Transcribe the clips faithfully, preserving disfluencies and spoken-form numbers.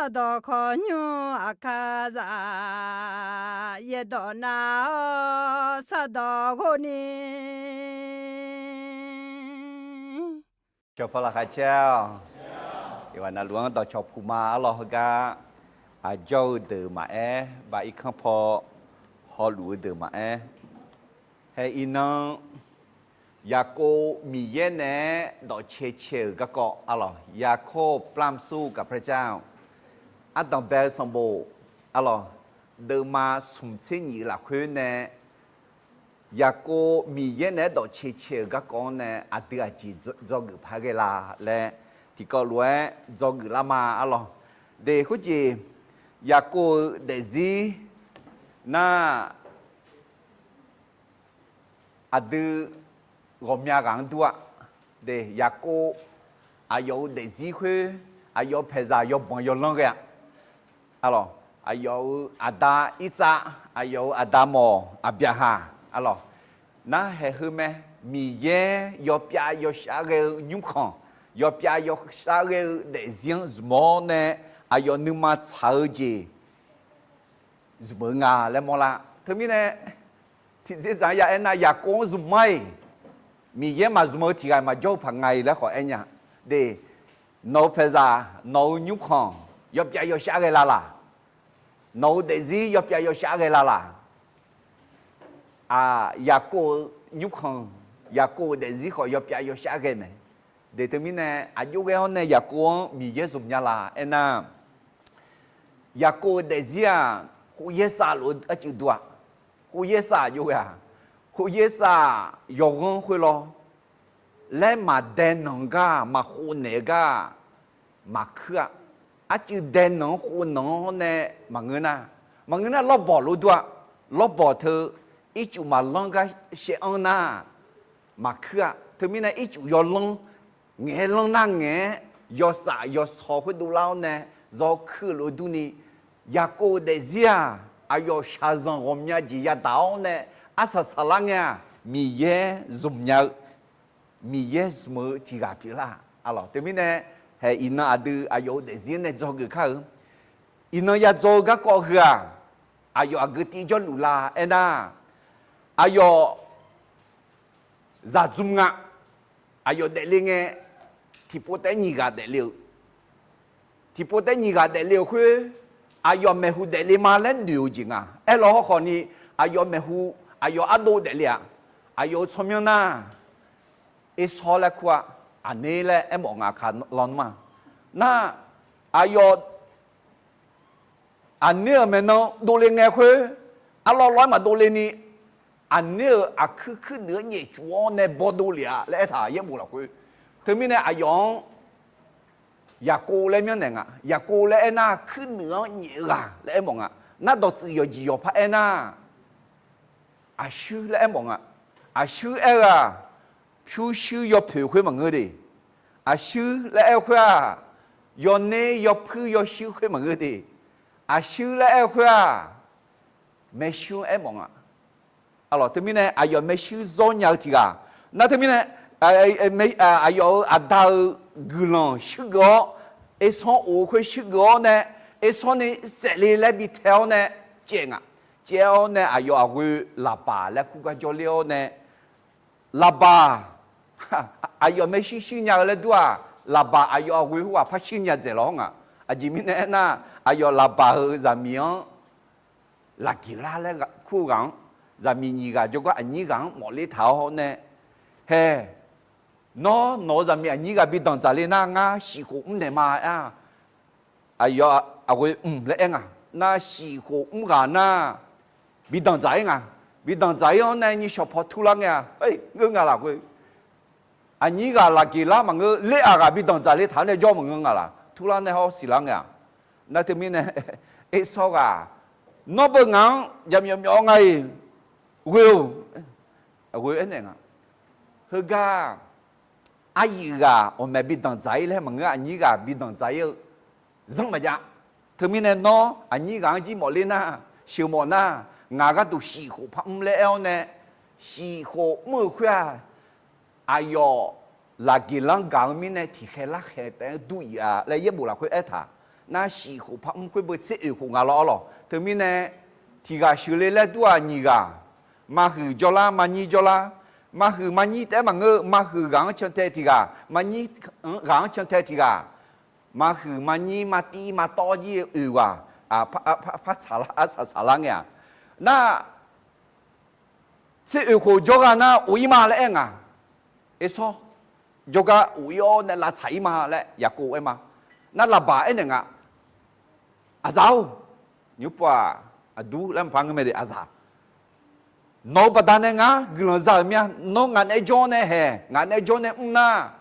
Sardawq khawqnymr aqkar zaf, yaerdawq nav-awr sardawq ghov ni. Cawqpaw laqkhaq caer-awq. Iqghaq navluf-anr dawqcawq puq ma arlawr heugar, aqjawr-eu deuq maqaer, bav irkanr paw hawluf-eu deuq maqaer. Hae iqnan, Yaqkov Miqyaer naeq-aer dawqcae cae-euq garkawv arlawq, ยาโคบปล้ำสู้กับพระเจ้า ardanq bae-eu sanqbof arlawq, deuvma smq tser nyif-eu lafkhoer nae, Yaqkov Miqyaer naeq-aer dawqcae cae-euq garkawv-anr nae aqdui aqjeq dzawgeuf paq ghae la laer tiqkawv lof-aer dzawgeuf lar ma arlawq. De khoerjeq, Yaqkov-euq daefzir nar, aqdui ghawqmya ghaq-anr dur-a. De, Yaqkov aqyawf-euq daefzir khoer, aqyawf-euq paeqzaq yawbanq yawlanr ghae-a. Arlawq, aqyawf-euq aqda Irtsav, aqyawf-euq aqda mawq Aqbyaqhaq, arlawq, narhaeq heu mae. Miqyaer yawpyav yawshar ghae-eu nymrkhanq, yawpyav yawshar ghae-eu daefzir-anr zmq-awr nae, aqyawf nuima tsaq-eu jeq zmq-eu nga laer mawrlar. Teumirnae, tiqdzer dzaq-anr ya aernar, Yaqkov-anr zmq mar-iq, Miqyaer maqzmq-eu tiq ghaq maqjawr-eu paq nga-iq laer khawf aernya. De, nawq-euq paeqzaq, nawq-euq nymrkhanq yawpyav yawshar ghae la laq? Nawq-euq daefzir yawpyav yawshar ghae la laq? Aq, Yaqkov-euq nymrkhanq, Yaqkov-euq daefzir khawf yawpyav yawshar ghae mae. De teumirnae, aqjox ghae-awr nae Yaqkov-anr Miqyaer zmq nya la aernar, Yaqkov-euq daefzir-aq, khof yaer sav lof-eu arcuiv dur-a. Khof yaer sav aqjox ghae-aq, khof yaer sav yawqghanr khoer lawr laer maqdae nanq-eu gar, maqkhov naeq-eu gar maqkuir-a. Arcuiv dae nanq-anr khov nanq-awr nae maqngeur nar, maqngeur nar lawrbawq lof dur-a. Lawrbawq teu ircuf maqlanr gar shaev anr nar maqkuir-a. Teumirnae ircuf yawlanr, ngaeq-aer lanr nar ngaeq-aer yawsaf yawsaw khoerdov lar-awr nae zawkuir-eu lof-eu durni, Yaqkov-euq daefzir-aq, aqyawf shaqzanq ghawqmya jeq yadaq-awr nae arsaq saqlar ngae-aq, Miqyaer zmq nya-eu, Miqyaer zmq-eu tiq ghaq pyeuflar. Arlawq, teumirnae, hae iqnan aqdui aqyawf-euq daefzir nae dzawgeuf kar-eu. Iqnan ya dzaw-eu garkawv heu-aq, aqyawf aqgeu tiv jawrluf la aernar, aqyawf zaqdzmr nga. Aqyawf daefle ngae, tiqpov taef-aer nyiq ghaq daefle-eu, tiqpov taef-aer nyiq ghaq daefle-euq khoer, aqyawf maeqhu daefle ma laer noeq-eu jeq nga. Aerlaw hawrkhawf ni, aqyawf maeqhu, aqyawf ardov daefle-aq, aqyawf-euq tsawrmyanr nar, Ersawr laer kur-a, aqner laer aermawf nga, aqkaq lawnmr-a. Nar, aqyawf aqner-euq maeqnan dovle ngae khoer, arlawr lawr-aer maqdov le ni, aqner-euq aqkuir kuirnuiq-anr nyaefcuf-awr nae bawdov lef-a laer aertaq yaerbof lafkhoer. Teumirnae aqyawf-anr Yaqkov laer myanrnaeq nga. Yaqkov laer aernar, kuirnuiq-anr nyaef-eu ghaq laer aermawf nga. Nar dawqtsuif yawqjeq yawqpar aernar, aqshuir laer aermawf nga. Aqshuir aer-eu-aq, pyurshuir yawpoeq khoer maqngeur de. Aqshuir laer aer-eu khoer-aq, yawner yawpuir yawshuir khoer maqngeur de. Aqshuir laer aer-eu khoer-aq, maershuir aermawf nga. Arlawq, teumirnae aqyawf maershuir zawr nya-eu tiq ghaq. Nar teumirnae, aqyawf-euq aqda-euq guiqlanq shuirgeuf-awr, Ersawr of-eu khoer shuirgeuf-awr nae, Ersawr ni saefle laer bi tae-awr nae, caev nga. Caev-awr nae aqyawf aqghoe Laqbaq laer kur gar jawrler-awr nae, Laqbaq, aqyawf maershuir shuir nya-eu laer dur-aq, Laqbaq aqyawf aqghoe khoerghaq par shuir nya dzaeq lawr nga. Aqjeq mirnae aernar, aqyawf Laqbaq-euq zaqmiq-anr Laqgeqlar laer kur-eu ghaq-anr, zaqmiq nyiq ghaq jawrgar aqnyir ghaq-anr mawfler taq-awr nae, hae, nawr nawq-euq zaqmiq aqnyir ghaq bi danqdzaq le nar, ngar shif khof mr naeq ma aer-a. Aqyawf aqghoe mq laer aer nga. Nar shif khof mr ghaq nar, bi danqdzaq-ir nga. Bi danqdzaq-ir-awr nae nyi shawq paw turlar ngae-aq, ngeur nga lafkhoer. Aqnyir ghaq Laqgeqlar maqngeur, ler-aq ghaq bi danqdzaq le taq-awr nae jawr maqngeur nga laq, turlar nae hawr siqlar ngae-aq. Nar teumirnae, Ersawr ghaq, nawr beu ngaq-anr jaqmyawf myawf nga-iq, ghoe-or, ghoe aernaeq nga. Heugar aryuif ghaq awqmaeq bi danqdzaq-ir laer maqngeur, aqnyir ghaq bi danqdzaq-ir-eu zanr maqjav. Teumirnae nawr aqnyir ghaq-anr jir mawfler nar, sheuqmawf nar, ngaq gharduq shif khof par mr laer aer-awr nae, shif khof mr-euq khoer-aq, aqyawf Laqgeqlar gaq-eu mirnae tiqkhaeq larkhaeq taef-aer dur-iq-a laer yaerbof lafkhoer aertaq. nar shif khof par mr khoer beu tser oeq khof nga lawr arlawq. Teumirnae tiq ghaq sheuqle laer dur-aq nyiq ghaq, maqhuiq jawrlar maqnyir jawrlar, maqhuiq maqnyir taef-aer maqngeur, maqhuiq ghaq-anr cantae tiq ghaq, maqnyir ghaq-anr cantae tiq ghaq, maqhuiq maqnyir maqtiv maqtawv jir-eu oeq ghaq, par tsaqlar arsaq saqlar ngae-aq, nar tser oeq khof jawr gha nar of-ir ma laer aer nga. Ersawr jawrgar of-ir-awr nae lavtsaq-ir ma laer Yaqkov aer ma. Nar Laqbaq aernaeq nga, aqzaq-or, nymrpov-aq, aqdur laer maqpar ngeur mae de, aqzaq, nawq-eu baqdanae ngar guiqlanq za-euq mir-a. Nawr ngaq naeq-aer jawr nae haeq, ngaq naeq-aer jawr nae mr nar,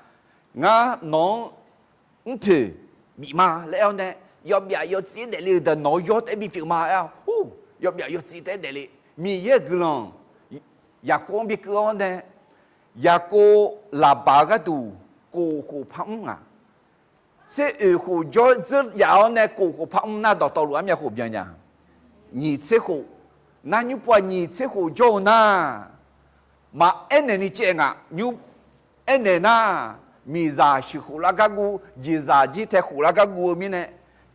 ngar nawq-anr mrpoeq bif ma laer aer-awr nae, yawbyaf yawtsif-aer daefle-euq deuq nawq-eu yawr taef-aer bipyeuf ma aer-awr, yawbyaf yawtsif taef-aer daefle. Miqyaer-euq guiqlanq Yaqkov-anr bikeuv-awr nae, Yaqkov Laqbaq-eu gharduq kof khof par mr nga. Tser oeq khof jawr dzeur yaf-awr nae kof khof par mr nar dawqtawvluf armyav khof byan nya? Nyiq tser khof. Nar nymrpov-aq nyiq tser khof jawr-eu nar, maqaer naeq ni caev nga. Nymr aer naeq nar, miqzaq sheuq khof lar gar guv, jeqzaq jir tae khof lar gar guv-eu mirnae,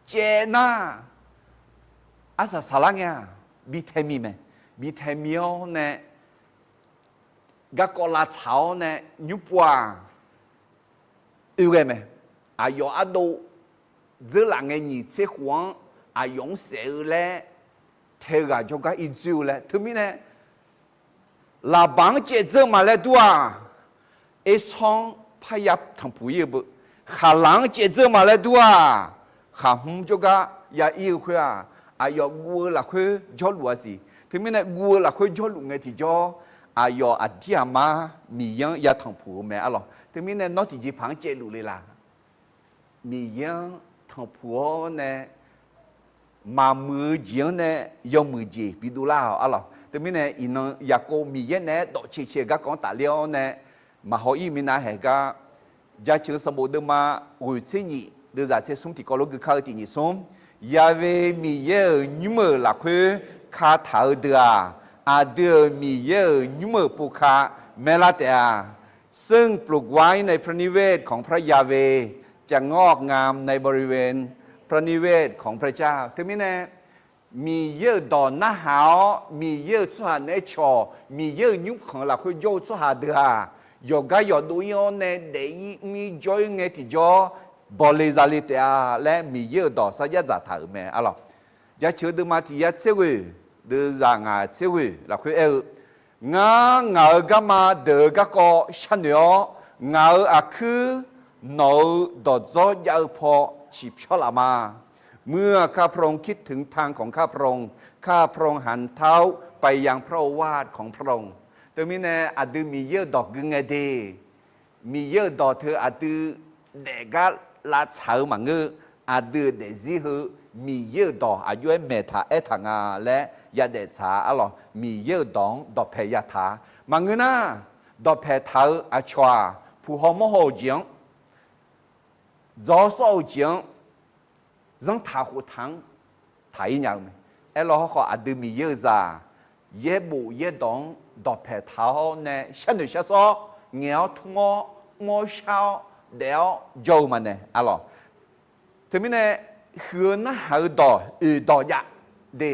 caev nar, arsaq saqlar ngae-aq, bi tae mi mae. Bi tae mi-awr nae, garkawv lavtsaq-awr nae nymrpov-aq, oe ghae mae. Aqyawf ardov dzeurlaf ngae nyiq tser khof-anr aqyawf-anr saef-eu laer tae-eu ghaq jawrgar irdzoer-eu laer. Teumirnae Laqbaq-anr caev dzeur ma laer dur-aq, Ersawr-anr parya tanqpuq-ir-eu beu. Khaqlaq-anr caev dzeur ma laer dur-aq, khaqhmr jawrgar ya ir-eu khoer-aq, aqyawf guv-eu lafkhoer jawrluf-a siq. Teumirnae guv-eu lafkhoer jawrluf ngae tiqjawr, aqyawf aqdir aqmar Miqyaer-anr ya tanqpuq-eu mae arlawq. Teumirnae nawr tiqjeqpaq-anr caevluf le la? Miqyaer-anr tanqpuq-awr nae maqmuiq-eu jeq-anr nae yawmuiq jeq bidov lar-awq arlawq. Teumirnae iqnan Yaqkov Miqyaer naeq-aer dawqcae cae-eu garkawv-anr tafler-awr nae, maqhaw-ir minav haeq gar, Jaceuq-eu sanqbof deuvma ghoeq tser nyif deuvzaq tser smr tiqkawv lof gui kar-eu tiq nyif smr, Yaqve Miqyaer-euq nymr-euq lafkhoer kataq-eu deuq-aq, aqdui-euq Miqyaer-euq nymr-euq pov ka maelar taef-a. ซึ่งปลูกไว้ในพระนิเวศของพระยาเวห์ จะงอกงามในบริเวณพระนิเวศของพระเจ้า Teumirnae Miqyaer-euq dawq narhaq-awr, Miqyaer-euq tsawrhaq naeq-aer cawq, Miqyaer-euq nymrkhanq lafkhoer jawr-eu tsawrhaq deuq-aq, yawqgar yawqdov-ir-awr nae daef-ir mr-ir jawr-ir ngae tiqjawr, bawle zale taef-a laer Miqyaer-euq dawq sarjax dzaqtaq-euq mae arlawq. Jaceuq-eu deuvma tiq yar tser ghoeq deuvzaq ngaq tser ghoeq lafkhoer aer-eu, Ngar ngaq-euq garma deuq-eu garkawv sharnoeq-awr, ngaq-euq aqkuir nawq-euq dawqdzawr jav-eu paw ciqpyawr laf ma. เมื่อข้าพระองค์คิดถึงทางของข้าพระองค์ ข้าพระองค์หันเท้าไปยังพระโอวาทของพระองค์ Teumirnae aqdui Miqyaer-euq dawq gui ngae de, Miqyaer-euq dawq teu aqdui daefgar lavtsaq-eu maqngeur. Aqdui-euq daefzir heu Miqyaer-euq dawq aqjox-aer maeqtaq aertaq nga laer yadaef tsaq-a arlawq. Miqyaer-euq dawq-anr dawqpae yataq-a. Maqngeur nar, dawqpae taq-eu aqcawq-aq, puq haw mawr haw-euq jeq-anr, dzawr sawr-eu jeq-anr, zanrtaq khoftaq-anr taq-ir nya-eu mae. Aerlawr hawrkhawf aqdui Miqyaer-euq zaq, yaerbof yaerdawq-anr dawqpae taq-awr nae sharnoeq sharsawr ngaeq-awr tmr-awr mr-awr shar-awr daef-awr jawr-eu maqnaeq arlawq. Teumirnae huiq-eu narhaq-eu dawq oeq dawq jav de.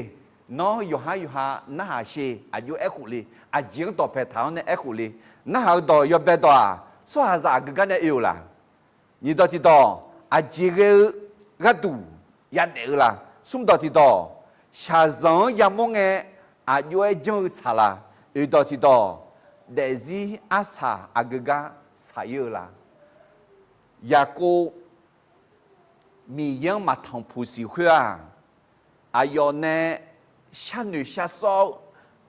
Nawr yawqhar yawqha narhaq sher aqjox-aer khof le. Aqjeq-anr dawqpae taq-awr nae aerkhof le. Narhaq-eu dawq yawbae dawq-aq, tsawrhaqzaq aqgeu gar nae oe-euq laq? Nyiq dawq tiqdawq, aqjeq ghae-eu gharduq yadaef-eu laq? Smr dawq tiqdawq, shaqzanq-anr yamawr ngae aqjox-aer janr-eu tsaq laq? Oeq dawq tiqdawq, daefzir arsaq aqgeu gar saq-ir-eu laq? Yaqkov Miqyaer-anr maqtanqpuq siq khoer-aq, aqyawf nae sharnoeq sharsawr-eu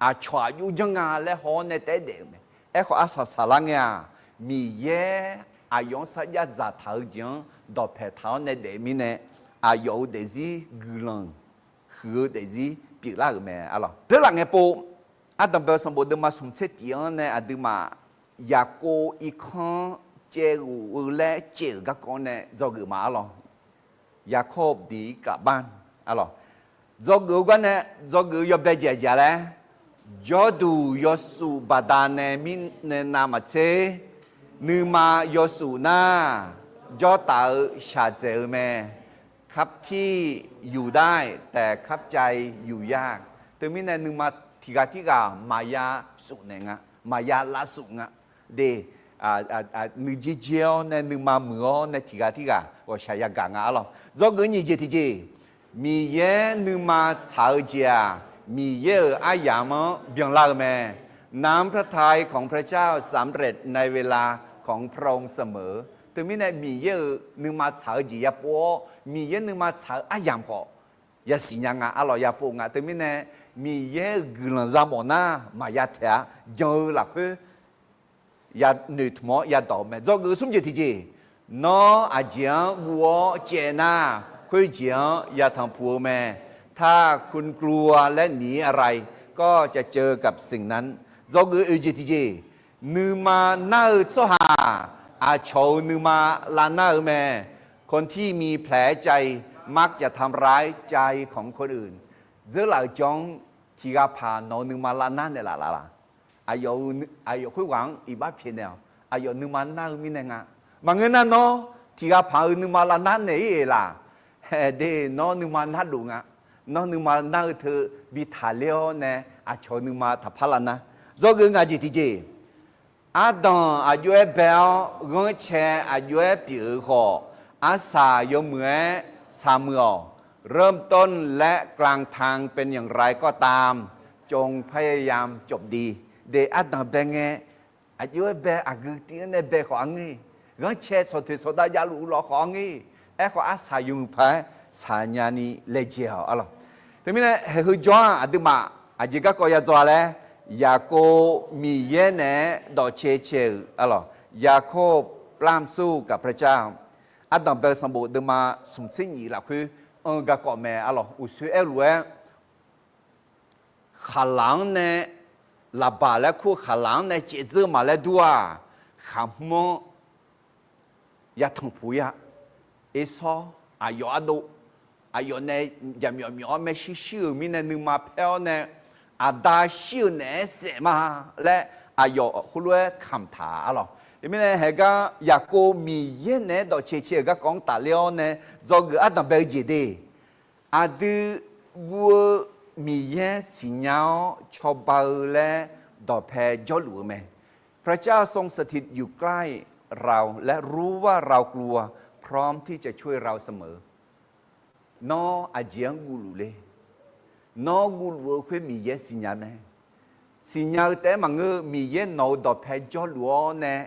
aqcawq aqjox janr nga laer haw-awr nae taef-aer daef-eu mae. Aerkhawf arsaq saqlar ngae-aq, Miqyaer aqyawf-anr sarjax dzaqtaq-eu jeq-anr dawqpae taq-awr nae daef mirnae, aqyawf-euq daefzir guiqlanq huiq-eu daefzir pyeuflar-euq mae arlawq. Dzeurlaf ngae pov, ardanqbae-eu sanqbof deuvma smq tser tif-anr nae aqduimaf Yaqkov irkanr caevghof-eu laer caev-euq garkawv nae dzawgeuf ma arlawq. Yaqkov diq gaqbar arlawq. Dzawgeuf-eu gar nae, dzawgeuf-eu yawbae jaeq jaeq laer, jawrduq yawsuf baqdanae mirnae navmaqtser, nuima yawsuf nar jawrtaf-eu shaqdzaeq-eu mae. ครับที่อยู่ได้ แต่ครับใจอยู่ยาก Teumirnae nuima tiqghaq tirghaq maqya suf naeq nga, maqya lavsuf nga. De, nuijeq jeq-awr nae nuima muiq-awr nae tiqghaq tirghaq ghawqshaq yagaq nga arlawq. Dzawgeuf nyiq jeq tiqjeq, Miqyaer nuima tsaq-eu jeq-aq, Miqyaer-euq aryamq-anr byanlar-eu mae. น้ำพระทัยของพระเจ้าสำเร็จในเวลาของพระองค์เสมอ Teumirnae Miqyaer-euq nuima tsaq-eu jeq yapov-awr, Miqyaer nuima tsaq-eu aryamq khawf yasiq nya nga arlawq, yapov nga. Teumirnae Miqyaer-euq guiqlanq yamawf nar maqya taeq-a. Jan-eu lafkhoer yanoeq tmq-awr yadawq-eu mae. Dzawgeuf smr jeq tiqjeq, Nawr aqjeq-anr guv-awr caev nar, khoerjeq-anr yatanq puq-eu mae. ถ้าคุณกลัวและหนีอะไร ก็จะเจอกับสิ่งนั้น Dzawgeuf oeq jeq tiqjeq, Nuima nar-eu tsawrhaq aqcawq-euq nuima lavnar-eu mae. คนที่มีแผลใจมักจะทำร้ายใจของคนอื่น Dzeurlaf-euq jawr-anr tiqghaq paq nawq-eu nuima lavnar naeqlaf laf laq? Aqyawf khoerghaq-anr iqbax pyaeqnaeq-awq. Aqyawf nuima nar-eu mirnae nga. Maqngeur nar nawr tiqghaq paq-euq nuima lavnar naeq-ir-eq laq? Haeq de, nawr nuima nardof nga. Nawr nuima nar-eu teu bi taqler-awr nae aqcawq-eu nuima taqpar lavnar. Dzawgeuf ngaq jeq tiqjeq, Ardanq aqjox-aer bae-awr ghanrcae aqjox-aer pyeuf-eu khawf, arsaq yawmuiq-aer saqmuiq-awq. เริ่มต้นและกลางทางเป็นอย่างไรก็ตาม จงพยายามจบดี De, ardanq bae ngae, aqjox-aer bae, aqgeu tiv-anr nae bae khawf arngeur-iq, ghanrcae tsawqtoeq tsawqdav javluf-eu lawq khawf arngeur-iq, aerkhawf arsaq yawmuiq paq-aer saqnya ni laejae-awq arlawq. Teumirnae haeq heu jawr-aq aqduimaf aqjeq garkawv yadzaw-a laer, Yaqkov Miqyaer naeq-aer dawqcae cae-euq arlawq. อย่าโคบปล้ำสู้กับพระเจ้า Ardanq bae-eu sanqbof deuvma smq tser nyiq lafkhoer anr-eu garkawv mae arlawq. Uqsoer aerluf-aer, khaqlaq-anr nae, laqbaq laer kur-eu khaqlaq-anr nae caevdzeur maq laer dur-aq, khaqhmr-anr yatanq puq-ir-a. Ersawr, aqyawf ardov, aqyawf nae jaqmyawf myawf-awr maershuir shuir-euq mirnae nuima paer-awr nae, aqda shir-eu naeq-aer saef ma laer aqyawf heulof-aer kamq taq-a arlawq. Teumirnae haeq gar Yaqkov Miqyaer naeq-aer dawqcae cae-euq garkawv-anr tafler-awr nae dzawgeuf ardanq bae-eu jeq de, aqdui guv-eu Miqyaer siqnya-awr cawba-eu laer dawqpae jawrluf-eu mae. พระเจ้าทรงสถิตอยู่ใกล้เราและรู้ว่าเรากลัว พร้อมที่จะช่วยเราเสมอ Nawr aqjeq-anr guvluf le. Nawr guvluf-eu khoer Miqyaer siqnya mae. Siqnya-eu taef-aer maqngeur, Miqyaer nawq-euq dawqpae jawrluf-awr nae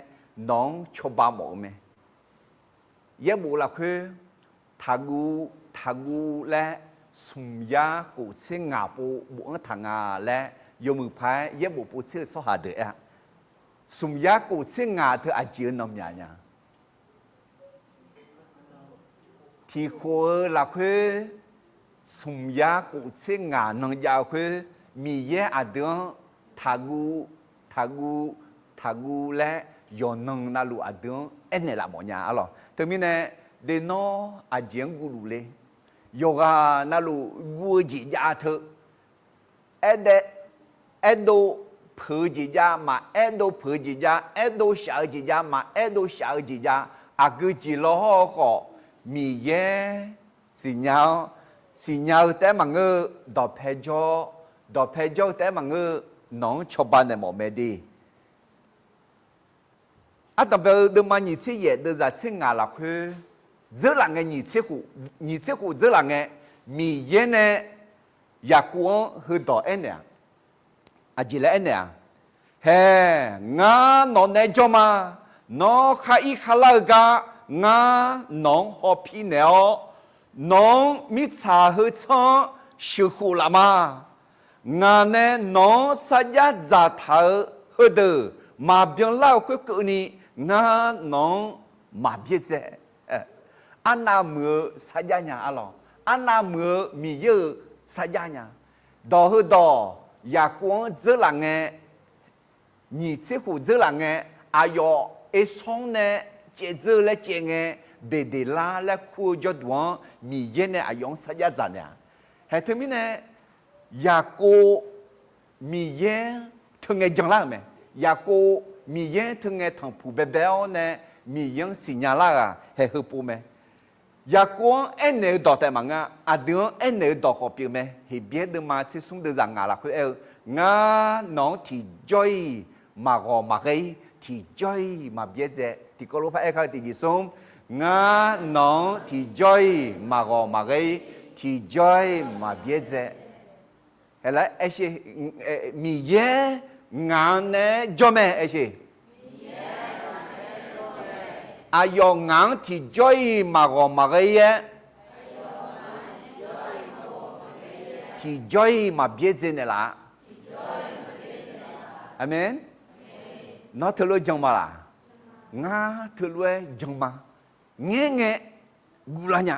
nawq-anr cawba mawf-eu mae. Yaerbof lafkhoer taqguv taqguv laer smq yar kof tser ngaq pov bof-anr taq nga laer yawmuiq paq-aer yaerbof pov tser-eu tsawrhaq deuq aer-a. Smq yar kof tser ngaq teu aqjeq-eu nanmyaq nya. Tiqkhof-eu lafkhoer smq yar kof tser ngaq nan jav-eu khoer, Miqyaer aqdui-anr taqguv taqguv taqguv laer yawqnan navluf aqdui-anr aernaeq laf mawf nya arlawq. Teumirnae, de nawr aqjeq-anr guvluf le. Yawqghaq navluf guv-eu jeq jav teu, aer dae, aerdov peuq-eu jeq jav, maqaerdov peuq-eu jeq jav, aerdov shaf-eu jeq jav, maqaerdov shaf-eu jeq jav, aqgeu jeq law hawr-eu khawf, Miqyaer siqnya-awr, siqnya-eu taef-aer maqngeur-eu dawqpae jawr, dawqpae jawr-eu taef-aer maqngeur-eu nawq-anr cawba naeq mawf mae de. Ardanq bae-eu deuvma nyiq tser yaef deuvzaq tser ngaq lafkhoer dzeurlaf ngae, nyiq tser khof dzeurlaf ngae, Miqyaer nae Yaqkov-anr heudawq aernaeq-aq, aqjeq laer aernaeq-aq, Haeq, ngar nawq nae jawr ma. Nawr khar ir kharlar-eu gar ngar nawq-anr hawpir naeq-awr, nawq-anr mirtsaq heu tsanr-anr sheuqkhof laf ma. Ngaq nae nawq-anr sarjax dzaqtaq-eu heudeuq maqbyan lar-eu khoerkeuvni, ngar nawq-anr maqbyaerdzae. Arnav muiq-eu sarjax nya arlawq. Arnav muiq-eu Miqyaer-euq sarjax nya. Dawq heudawq Yaqkov-anr dzeurlaf ngae, nyiq tser khof dzeurlaf ngae, aqyawf Ersawr-anr nae caevdzeur laer caev ngae, Beqdeqlar laer kur-eu jawrduq-anr Miqyaer nae aqyawf-anr sarjax dzaq naeq-aq. Haeq teumirnae, Yaqkov Miqyaer teu ngae janlar-euq mae. Yaqkov Miqyaer teu ngae tanqpuq baebae-awr nae Miqyaer-anr siqnya lar-euq-aq, haeq heupov mae. Yaqkov-anr aernaeq-eu dawq taef maqngeur-a. Aqdui-anr aernaeq-eu dawq khawf pyeuf mae. Heqbyaer deuvma tser smr deuvzaq ngaq lafkhoer aer-eu, Ngar nawq-anr tiqjawr-iq maqghawq maqghae-ir, tiqjawr-iq maqbyaerdzae. Tiqkawv lof par aer kar-eu tiqjeq smr, Ngar nawq-anr tiqjawr-iq maqghawq maqghae-ir, tiqjawr-iq maqbyaerdzae. Aerlar aer sher, Miqyaer ngaq-anr nae jawr mae aer sher. Aqyawf ngaq-anr tiqjawr-iq maqghawq maqghae-ir-aer, tiqjawr-iq maqbyaerdzae naeqlaf-a. Aqmeq. Nawr teulof-aer jan ma laq? Ngar teulof-aer jan ma. Ngaer ngae guvlar nya.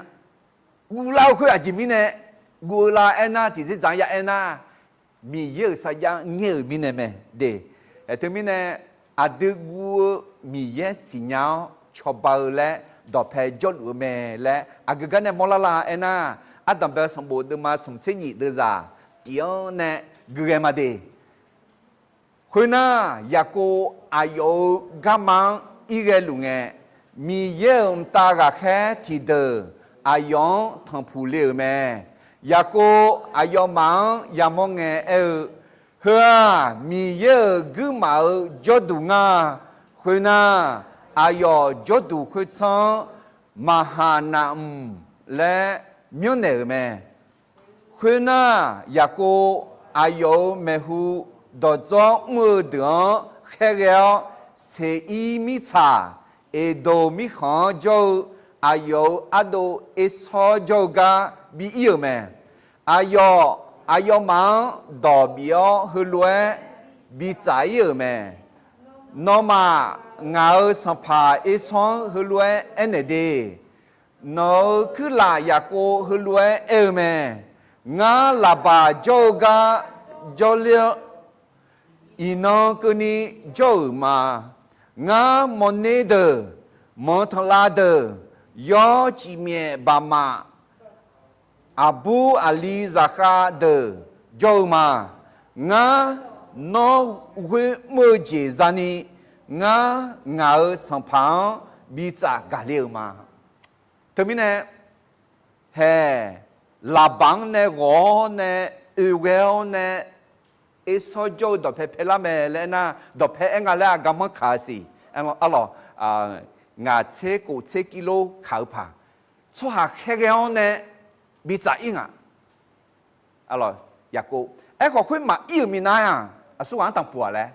Guvlar-eu khoer aqjeq mirnae guv-eu la aernar, tiqdzer dzaq-anr ya aernar, Miqyaer-euq sarjax ngaer-euq mirnae mae de. Aerteumirnae aqdui guv-eu Miqyaer siqnya-awr cawba-eu laer dawqpae jawrluf-eu mae laer aqgeu gar nae mawrlar la aernar, ardanqbae sanqbof deuvma smq tser nyif deuvzaq tif-anr nae gui ghae ma de. Khoernar, Yaqkov aqyawf-euq garma-anr ir ghae luf ngae, Miqyaer-euq mqtav ghaqkhaer tiqdeuq aqyawf-anr tanqpuq le-euq mae. Yaqkov aqyawfmaf-anr yamawr ngae aer-eu, Heu-aq, Miqyaer-euq guirmaf-euq jawrduq ngar. Khoernar, aqyawf jawrduq khoertsanr-anr Maqhaqnaq-mq laer myanrnaeq-euq mae. Khoernar, Yaqkov aqyawf-euq maeqhu dawqdzawr mr-eu deuq-anr khaerghae-awr, Seqir mirtsaq Eqdoq mirkhanq-anr jawr-eu aqyawf-euq ardov Ersawr jawr-eu gar bi ir-euq mae. Aqyawf, aqyawfmaf-anr dawq bif-awr heulof-aer bi tsaf ir-euq mae. Nawmaf, ngaq-euq sanqpaq Ersawr-anr heulof-aer aernaeq de, Nawq-euq kuirlaf Yaqkov heulof-aer aer-eu mae. Ngar, Laqbaq jawr-eu gar jawrler-awr, iqnan keuvni jawr-euq ma. Ngar, mawrner deuq, manq tanqlav deuq, yawr cifmyaef baqmaf, aqbur aqli zaqkhav deuq jawr-eu ma. Ngar, nawr ghoer mr-eu jeq zani, ngar, ngaq-euq sanqpaq-anr bi tsaf gaqler-eu ma. Teumirnae, hae, Laqbaq-anr nae ghawq-awr nae, oe ghae-awr nae, Ersawr jawr-eu dawqpae paelar mae laer aernar, dawqpae aer nga laer aqgar manr kaq-eu siq. Arlawq, ngaq tser kof tser kir lor kaq-eu paq. Tsawrhaq khaerghae-awr nae bi tsaf ir nga. Arlawq, Yaqkov. Aerkhawf khoermaf ir-euq minav-aq, aqsurghaq-anr tanqpuq-aq laer.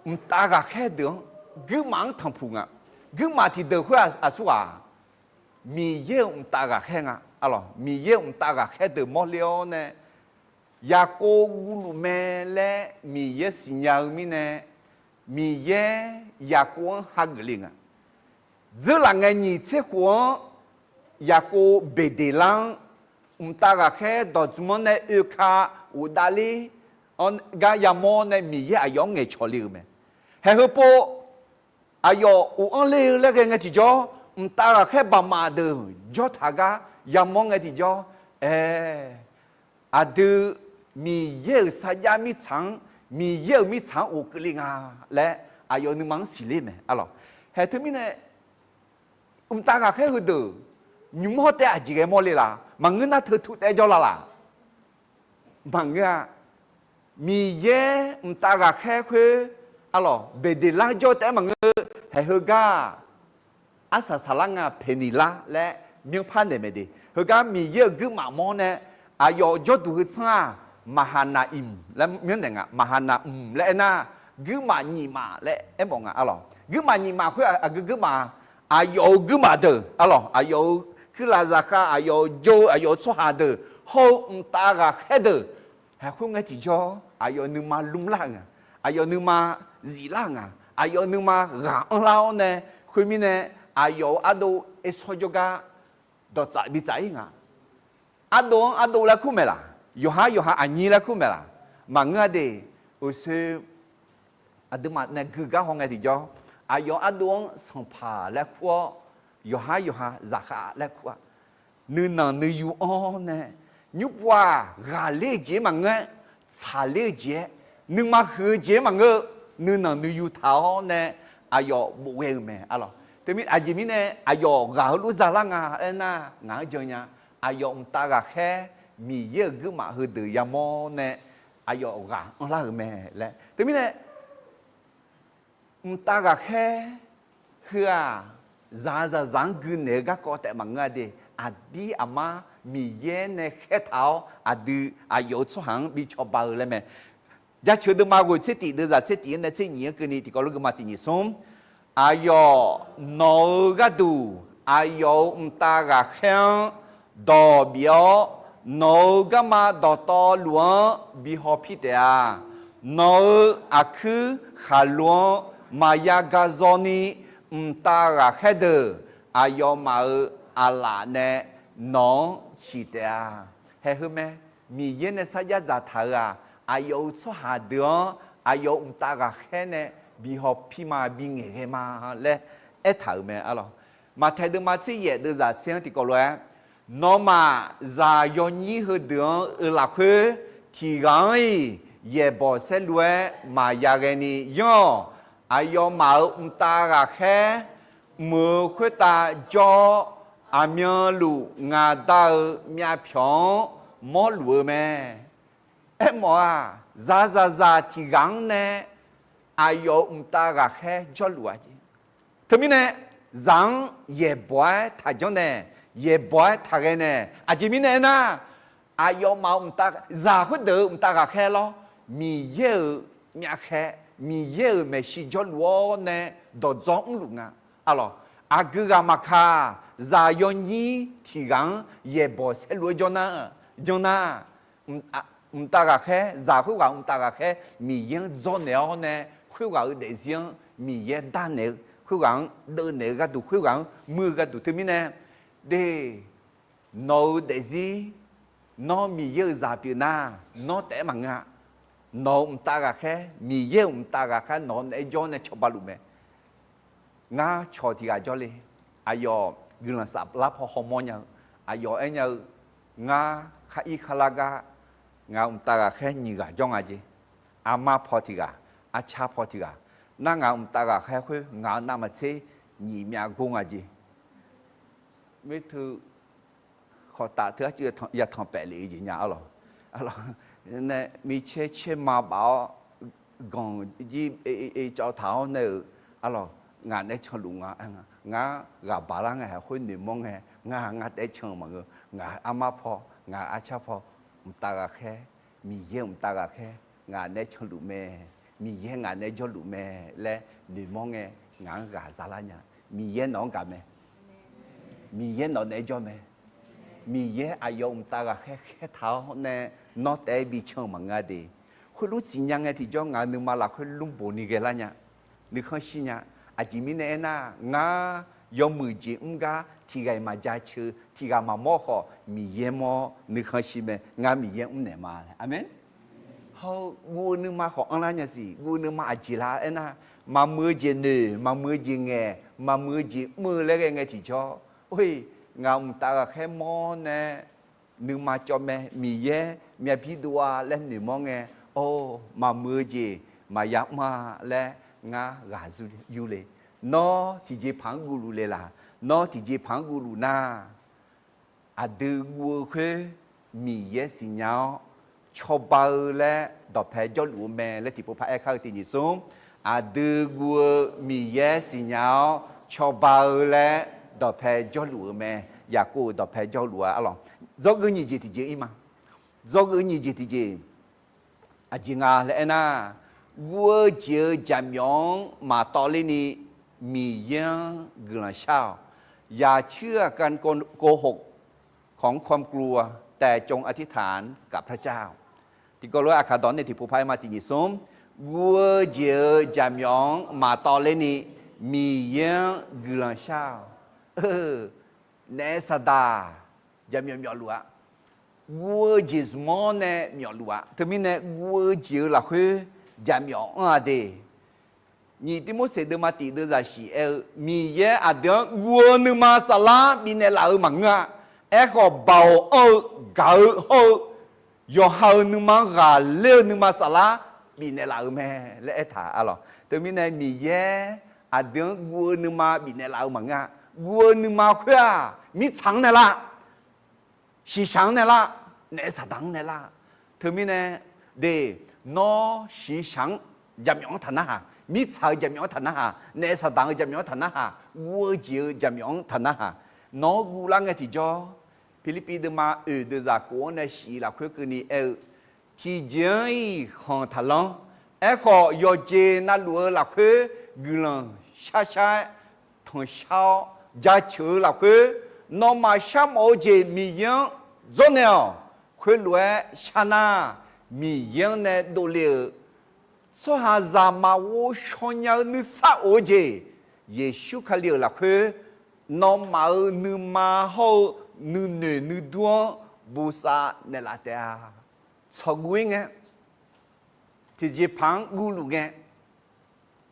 Mqtav ghaqkhaer deuq-anr, guirmaf-anr tanqpuq nga. Guirmaf tiqdeuq khoer aqsurghaq, Miqyaer-euq mqtav ghaqkhaer nga. Arlawq, Miqyaer-euq mqtav ghaqkhaer deuq mawrler-awr nae, Yaqkov guvluf mae laer Miqyaer siqnya-eu mirnae, Miqyaer Yaqkov-anr hageuf le nga. Dzeurlaf ngae nyiq tser khof-anr, Yaqkov Beqdeqlar-anr mqtav ghaqkhaer dawqdzmq-anr nae oeka ghofdav ler-awr gar yamawr nae Miqyaer aqyawf-anr ngaeqcawq le-euq mae. Haeq heupov aqyawf of-anr ler-eu laer ghae ngae tiqjawr, mqtav ghaqkhaer baqmaf deuq jawr taq gar yamawr ngae tiqjawr, ae, aqdui Miqyaer-euq sarjax mirtsaq-anr, Miqyaer-euq mirtsaq-anr of keuvle nga laer aqyawf nuima-anr siqler mae. Arlawq, haeq teumirnae, mqtav ghaqkhaer heudeuq nymr-awr taef aqjeq ghae mawrle laf? Maqngeur nar teu tut taef jawr la laf? Maqngeur-a. Miqyaer mqtav ghaqkhaer khoer, arlawq, Beqdeqlar jawr taef-aer maqngeur, haeq heugar arsaq saqlar nga Peqniqlar laer myanrpar naeq mae de. Heugar Miqyaer-euq guirmaf mawr nae aqyawf jawrduq heu tsanr-aq, Maqhaqnaq-imq laer myanrnaeq nga. Maqhaqnaq-mq laer aernar, guirmaf nyiq maf laer aermawf nga. Arlawq, guirmaf nyiq maf khoer aqgeu guirmaf, aqyawf-euq guirmaf deuq, arlawq, aqyawf-euq kuirlaf zaqkhav, aqyawf-euq jawr-eu, aqyawf-euq tsawrhaq deuq hawr-eu mqtav ghaqkhaer deuq, haeq khoerngae tiqjawr aqyawf nuima lmrlar-euq nga. Aqyawf nuima ziflar-euq nga. Aqyawf nuima ghaq anrlar-awr nae, khoermirnae, aqyawf-euq ardov Ersawr jawrgar dawqtsaf bitsaf ir nga. Ardov-anr ardov laer kur maeq laf? Yawqha yawqha aqnyir laer kur maeq laf? Maqngeur-a de. Uqshoe aqduimaf nae gui gar hawngae tiqjawr, aqyawf ardov-anr sanqpaq laer kur-awr, yawqha yawqha zaqkhav laer kur-a. Nuinanq nuiyu anr-awr nae, nymrpov-aq ghaqler-eu jeq-aer maqngeur-aer, tsaqler-eu jeq-aer, nuima huiq-eu jeq-aer maqngeur-eu, nuinanq nuiyu taq-awr nae aqyawf bofghae-eu mae, arlawq. Teumirnae aqjeq mirnae aqyawf ghaq heulof zalar nga aernar, ngaq-anr jan nya. Aqyawf mqtav ghaqkhaer Miqyaer-euq guirmaf heudeuq yamawr nae aqyawf ghaq anrlar-euq mae laer. Teumirnae mqtav ghaqkhaer heu-aq, zaqzaqzaq-anr gui naeq-eu garkawv taef maqngeur-a de. Aqdir aqmar Miqyaer nae khaertaq-awr aqdui aqyawf-euq tsawrhaq-anr bi cawba-eu laer mae. Jaceuq deuvma ghoeq tser tif deuvzaq tser tif-anr nae tser nyif-anr keuvni tiqkawv lof geuvma tiq nyif smr. Aqyawf nawq-eu gharduq aqyawf-euq mqtav ghaqkhaer-anr dawq bif-awr, nawq-euq garma dawqtawvluf-anr bi hawpir taef-a. Nawq-euq aqkuir khaqlo-anr maqya ga zawni mqtav ghaqkhaer deuq aqyawfmaf-euq aqlaf nae nawq-anr ciq taef-a. Haeq heu mae. Miqyaer nae sarjax dzaqtaq-euq-aq, aqyawf-euq tsawrhaq deuq-anr aqyawf-euq mqtav ghaqkhaer nae bi hawpir ma, bi ngaeqghae ma laer aertaq-euq mae arlawq. Maqtaeq deuvma tser yaef deuvzaq tser-anr tiqkawv lof-aer, nawmaf zaq yawnyir heudeuq-anr-euq lafkhoer tiq ghaq-anr-iq yaeqbawq saerlu-aer maqya ghaeni yanr-awq. Aqyawfmaf-euq mqtav ghaqkhaer mq-euq khoertav jawr-awr, aqmyanluf ngaq Da-euq myavpyawq-anr mawrluf-eu mae. Aermawf-aq, zaqzaqzaq tiq ghaq-anr nae aqyawf-euq mqtav ghaqkhaer jawrluf-a jeq. Teumirnae zaq-anr yaeqbawq-aer taqjanr nae, yaeqbawq-aer taqghae nae, aqjeq mirnae aernar, aqyawfmaf-euq mqtav, zaq khoerdeuq-euq mqtav ghaqkhaer lawr, Miqyaer-euq myavkhaer, Miqyaer-euq maeqshi jawrluf-awr nae dawqdzawr mrluf nga. Arlawq, aqgeu ghaq maqkaq, zaq yawnyir tiq ghaq-anr yaeqbawq saerlu-aer janr nar, janr nar, mqtav ghaqkhaer, zaq khoerghaq-euq mqtav ghaqkhaer Miqyaer-anr dzawrnaeq-awr nae, khoerghaq-euq daefzir-anr Miqyaer darnaeq-eu, khoerghaq-anr deuvnaeq-eu gharduq, khoerghaq-anr muir-eu gharduq teumirnae, de, nawq-euq daefzir, nawr Miqyaer-euq zaq pyeuf nar, nawr taef-aer maqngeur-a. Nawq-euq mqtav ghaqkhaer, Miqyaer-euq mqtav ghaqkhaer nawq naeq-aer jawr nae cawba luf mae. Ngar cawq tiq ghaq jawrle. Aqyawf guiqlanq saflar paw hawmawr nya-eu, aqyawf aernya-eu, ngar khar ir khar lar gar, ngaq-euq mqtav ghaqkhaer nyiq ghaq jawr nga jeq. Armar paw tiq ghaq, arcar paw tiq ghaq. Nar ngaq-euq mqtav ghaqkhaer khoer ngaq-euq navmaqtser nyiq myav gor nga jeq. Mirteu khawf taf teu arcuiv yatanq paef lef-eu jeq nya arlawq. Nae micaer caer ma baf-awr ganq jir cawv taq-awr nae-euq arlawq, ngaq naeq-aer canluf nga. Ngar ghaq baq lar ngae haq khoer noeqmawr ngae, ngar ngar taef-aer can-eu maqngeur. Ngaq armar paw, ngaq arcar paw, mqtav ghaqkhaer, Miqyaer-euq mqtav ghaqkhaer ngaq naeq-aer canluf mae, Miqyaer ngaq naeq-aer jawrluf mae laer noeqmawr ngae, ngaq-anr ghaq zalar nya. Miqyaer nawq-anr gaq mae. Miqyaer nawq naeq-aer jawr mae. Miqyaer aqyawf-euq mqtav ghaqkhaer khaertaq-awr nae nawr taef-aer bi can-eu maqngeur-a de. Khoerlof siqnya ngae tiqjawr ngaq-euq nuima lafkhoer lmr bof ni ghae lar nya. Nuikhanr shir nya. Aqjeq mirnae aernar, ngar yawmuiq jeq mr gar tiq ghaq-iq maqjaceuq, tiq ghaq maqmawr khawf, Miqyaer mawr nuikhanr shir mae. Ngar Miqyaer mrnaeq ma. Aqmeq. Hawr-eu guv-eu nuima khawf anrlar nya siq. Guv-eu nuima aqjeq la aernar, maqmuiq-eu jeq noeq, maqmuiq-eu jeq ngaeq, maqmuiq-eu jeq mr-eu laer ghae ngae tiqjawr, or-e, ngaq mqtav ghaqkhaer mawr nae nuima cawv mae, Miqyaer myavbir dov-a laer noeqmawr ngae, or, maqmuiq-eu jeq maqya mr-a laer ngar ghaq yur le. Nawr tiqjeqpaq-anr guvluf le laq? Nawr tiqjeqpaq-anr guvluf nar, aqdui guv-eu khoer Miqyaer siqnya-awr cawba-eu laer dawqpae jawrluf-eu mae laer tiqpov par aer kar-eu tiq nyiq smr. Aqdui guv-eu Miqyaer siqnya-awr cawba-eu laer dawqpae jawrluf-eu mae. Yaqkov-euq dawqpae jawrluf-a arlawq. Dzawgeuf nyiq jeq tiqjeq ir ma. Dzawgeuf nyiq jeq tiqjeq aqjeq nga laer aernar, guv-eu jeq-eu jaqmyawf-anr maqtawvler ni Miqyaer-anr guiqlanq shar-awq. อย่าเชื่อการโกหกของความกลัว แต่จงอธิษฐานกับพระเจ้า. Tiqkawv lof-aer aqkaq dawq nae tiqpov par aer ma tiq nyiq smr. Guv-eu jeq-eu jaqmyawf-anr maqtawvler ni Miqyaer-anr guiqlanq shar-awq. Naef saqdaq jaqmyawf myawfluf-a. Guv-eu jeq zmq-anr nae myawfluf-a. Teumirnae guv-eu jeq-eu lafkhoer jaqmyawf anr-a de. Nyiq Tirmorseq deuvma tiq deuvzaq shiq aer-eu, Miqyaer aqdui-anr guv-eu nuima saflar bifnaeq laf-euq maqngeur-a. Aerkhawf, baoq anr-eu, gaq-eu hawr-eu, yawqha-euq nuima-anr ghaqler-eu nuima saflar bifnaeq laf-euq mae laer aertaq arlawq. Teumirnae Miqyaer Aqdui-anr guv-eu nuima bifnaeq laf-eu maqngeur-a. Guv-eu nuima khoer-aq, mirtsaq-anr naeqlar, shiqshaq-anr naeqlar, naef saqdaq-anr naeqlar. Teumirnae, de, nawr shiqshaq-anr jaqmyawf-anr taqnarhaq, mirtsaq-eu jaqmyawf-anr taqnarhaq, naef saqdaq-eu jaqmyawf-anr taqnarhaq, guv-eu jeq-eu jaqmyawf-anr taqnarhaq, nawq-anr guvlar ngae tiqjawr, Pirlirpiv deuvma oeq deuvzaq kof-anr nae shif lafkhoer keuvni aer-eu, tiqjeq-anr-iq khanq taqlanr. Aerkhawf, yawqjeq navluf-eu lafkhoer guiqlanq sharshar-aer tanqshar-awr jaceuq-eu lafkhoer, nawmaf sharmawf-eu jeq Miqyaer-anr dzawrnaeq-awq. Khoerlof-aer sharnar, Miqyaer-anr nae dovle-euq tsawrhaqzaq maqghov shaw nya-eu nuisar of-eu jeq, Yeqsur Kali-euq lafkhoer, nawmaf-euq nuima hawr-eu nuinoeq nuidur-anr bosav naeqlaf taef-a. Tsawqguv-ir ngae, tiqjeqpaq-anr guvluf ngae,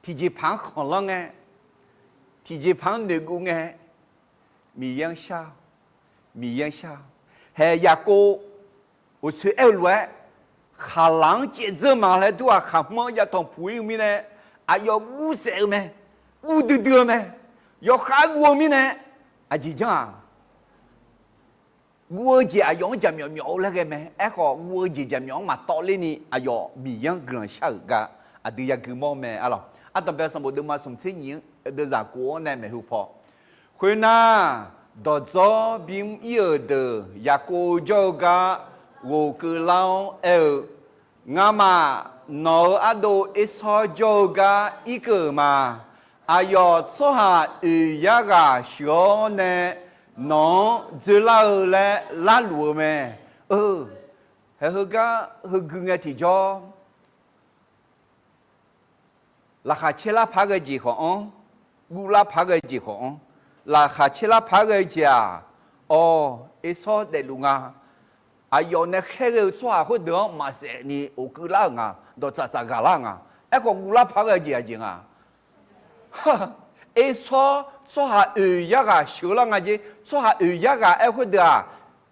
tiqjeqpaq-anr khanqlanr ngae, tiqjeqpaq-anr noeqguv ngae, Miqyaer-anr shar-awq. Miqyaer-anr shar-awq. Haeq Yaqkov uqtsoeq aer-eu lof-aer, khaqlaq-anr caevdzeur ma laer dur-aq, khaqhmr-anr yatanq puq-ir-eu mirnae, aqyawf guvsaef-eu mae, guv duidui-eu mae, yawkhav-aer guv-eu mirnae, aqjeq janr-aq, guv-eu jeq aqyawf-anr jaqmyawf myawf-eu laer ghae mae. Aerkhawf, guv-eu jeq jaqmyawf-anr maqtawv lerni aqyawf Miqyaer-anr guiqlanq shar-euq gar aqdui yagui mawr mae arlawq. Ardanqbae sanqbof deuvma smq tser nyiq-anr deuvzaq kof-anr nae maeqhu paw. Khoernar, dawqdzawr bimr ir-euq deuq Yaqkov jawr-eu gar ghofkeuv lar-awr aer-eu, Ngamaf nawq-euq ardov Ersawr jawr-eu gar irkeuv-euq ma. Aqyawf tsawrhaq oeq yar ghaq sheuq-awr nae nawq-anr dzoerlar-eu laer larluf-eu mae. Eu, haeq heugar heugui ngae tiqjawr, laqkhaq caerlar paq-aer ghae jeq khawf-anr, guvlar paq-aer ghae jeq khawf-anr, laqkhaq caerlar paq-aer ghae jeq-aq, awr, Ersawr daefluf nga. Aqyawf nae khaerghae-eu tsawrhaq khoerdeuq-anr maqsaef ni ghofkeuv lar-euq nga, dawqtsaf tsaf ghaq lar-eu nga. Aerkhawf, guvlar paq-aer ghae jeq aqjeq nga. Ersawr tsawrhaq oeq yar ghaq sheuq-eu lar nga jeq. Tsawrhaq oeq yar ghaq aer khoerdeuq-aq,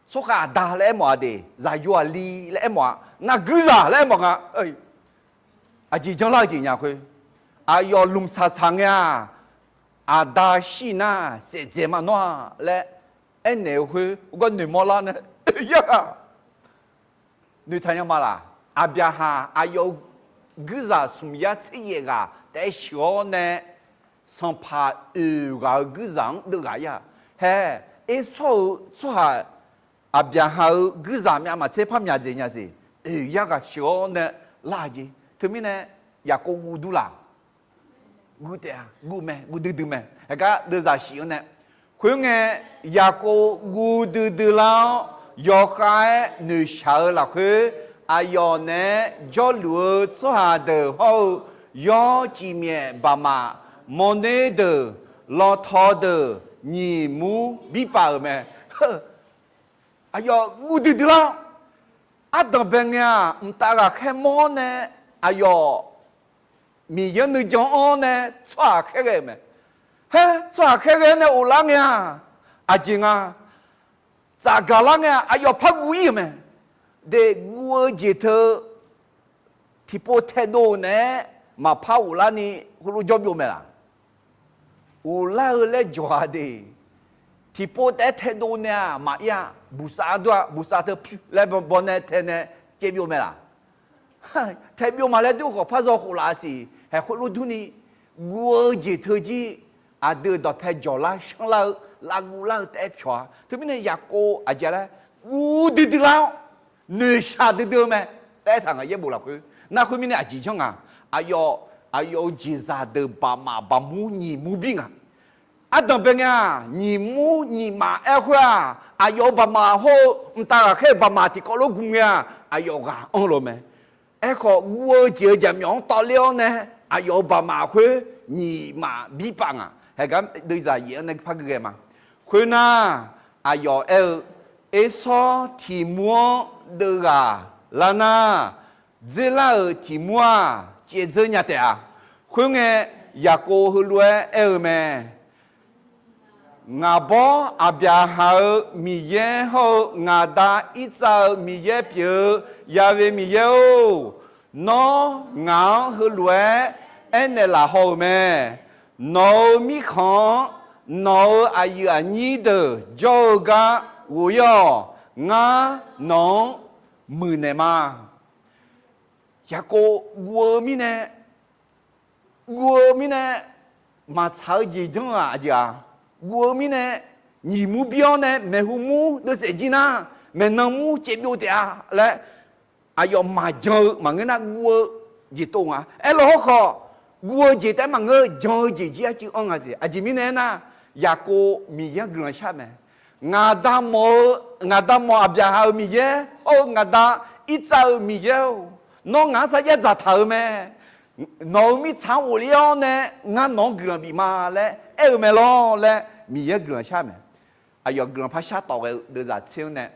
tsawrkhav aqda laer aermawf-a de, zaqyo aqli laer aermawf-a, naqguirzaq laer aermawf nga. Aqjeq janrlar-eu jeq nya khoer, aqyawf lmqsaq saq ngae-aq, aqda shir nar saef dzaeq ma nawr-a laer aernaeq-eu khoer, ugar noeqmawr lar nae, oeq yar ghaq noeqtaq nya ma laq? Aqbyaqhaq aqyawf-euq guirzaq smq yar tser yaef ghaq taef-aer sheuq-awr nae, sanqpaq oeq ghaq-euq guirzaq-anr deuv ghaq ir-a. Hae, Ersawr-euq tsawrhaq Aqbyaqhaq-euq guirzaq myav maqtser par myaq dzaeq nya siq. Oeq yar ghaq sheuq-awr nae lar-eu jeq. Teumirnae, Yaqkov guv dur laq? Guv taef-a, guv mae, guv duidui mae. Aqgar deuvzaq shif-anr nae, khoerngae, Yaqkov guv duidui lar-awr, yawkhav-aer noeqshaq-eu lafkhoer, aqyawf naeq-aer jawrluf-eu tsawrhaq deuq hawr-eu, yawr cifmyaef baqmaf, mawrner deuq, lawtaw deuq, nyiq mur bir paf-euq mae. Aqyawf guv duidui lar-awr, ardanq bae ngae-aq, mqtav ghaqkhaer mawr-awr nae, aqyawf Miqyaer nuijan anr-awr nae tsawrhaq khaerghae-euq mae. Haer, tsawrhaq khaerghae-awr nae of lar ngae-aq, aqjeq nga, tsafgaq lar ngae-aq, aqyawf par guv ir-euq mae. De, guv-eu jeq teu tiqpov taedov naeq-aer maqpar of larni heulof jawr byov mae laq? Of lar-eu laer jawq-a de. Tiqpov taef-aer taedov nae-aq maqir-a, buqsav dur-a, buqsav teu pyur laer baw nae tae nae caev byov mae laq? Tae byov ma laer dur khawf par zaw khof laf-a siq. Haeq khoerlof durni, guv-eu jeq teu jir, aqdui-euq dawqpae jawq lar shanr lar-eu, lavguv lar-eu taef-aer pyawq-a. Teumirnae Yaqkov aqjeq laer, guv duidui lar-awr, noeqshaq duidui-eu mae laer aertaq ngaq yaerbof lafkhoer. Nar khoermirnae aqjeq janr nga. Aqyawf, aqyawf-euq jeqzaq deuq baqmaf baqmur nyiq mur bir nga. Ardanq bae ngae-aq, nyiq mur nyiq maf aer khoer-aq, aqyawf-euq baqmaf hawr-eu mqtav ghaqkhaer-euq baqmaf tiqkawv lof guv ngae-aq, aqyawf ghaq anr lof mae. Aerkhawf, guv-eu jeq-euq jaqmyawf-anr tawvler-awr nae, aqyawf-euq baqmaf khoer nyiq maf bir paf nga. Haeq gar deuvzaq yaef-anr nae par gui ghae ma. Khoernar, aqyawf aer-eu, Ersawr tiq mur-anr deuv ghaq lar nar, dzer lar-euq tiq mur-aq, caev dzeur nya taef-a. Khoerngae, Yaqkov heulof-aer aer-eu mae. Ngaq bawr Aqbyaqhaq-euq Miqyaer hawr-eu ngaq da Irtsav-euq Miqyaer pyeuf-eu Ya'we Miqyaer-or, nawr ngaq-anr heulof-aer aernaeq laf haw-euq mae. Nawq-euq mirkhanq-anr nawq-euq aqyuif aqnyir deuq jawr-eu gar ghof-ir-awq. Ngar nawq-anr muiqnaeq ma. Yaqkov guv-eu mirnae, guv-eu mirnae, maqtsaq-eu jeq janr-aq aqjeq-aq, guv-eu mirnae, nyiq mur bir-awr nae maeqhu mur deuvsaef jir nar, maeqnan mur caevbyov taef-a laer, aqyawf maqjan-eu maqngeur nar guv-eu jeq tov nga. Aerlof hawrkhawf, guv-eu jeq taef-aer maqngeur, jan-eu jeq jir arcuiv anr nga siq. Aqjeq mirnae aernar, Yaqkov Miqyaer-anr guiqlanq shar mae. Ngaqda mawf-eu, ngaqda mawf Aqbyaqhaq-euq Miqyaer hawr-eu ngaqda Irtsav-euq Miqyaer-or, nawr ngaq-anr sarjax dzaqtaq-euq mae. Nawq-euq mirtsaq-anr ghofler-awr nae ngar nawq-anr guiqlanq bif ma laer aer-eu mae lawr laer Miqyaer-anr guiqlanq shar mae. Aqyawf guiqlanq parshar tawf ghae-eu deuvzaq tser-anr nae,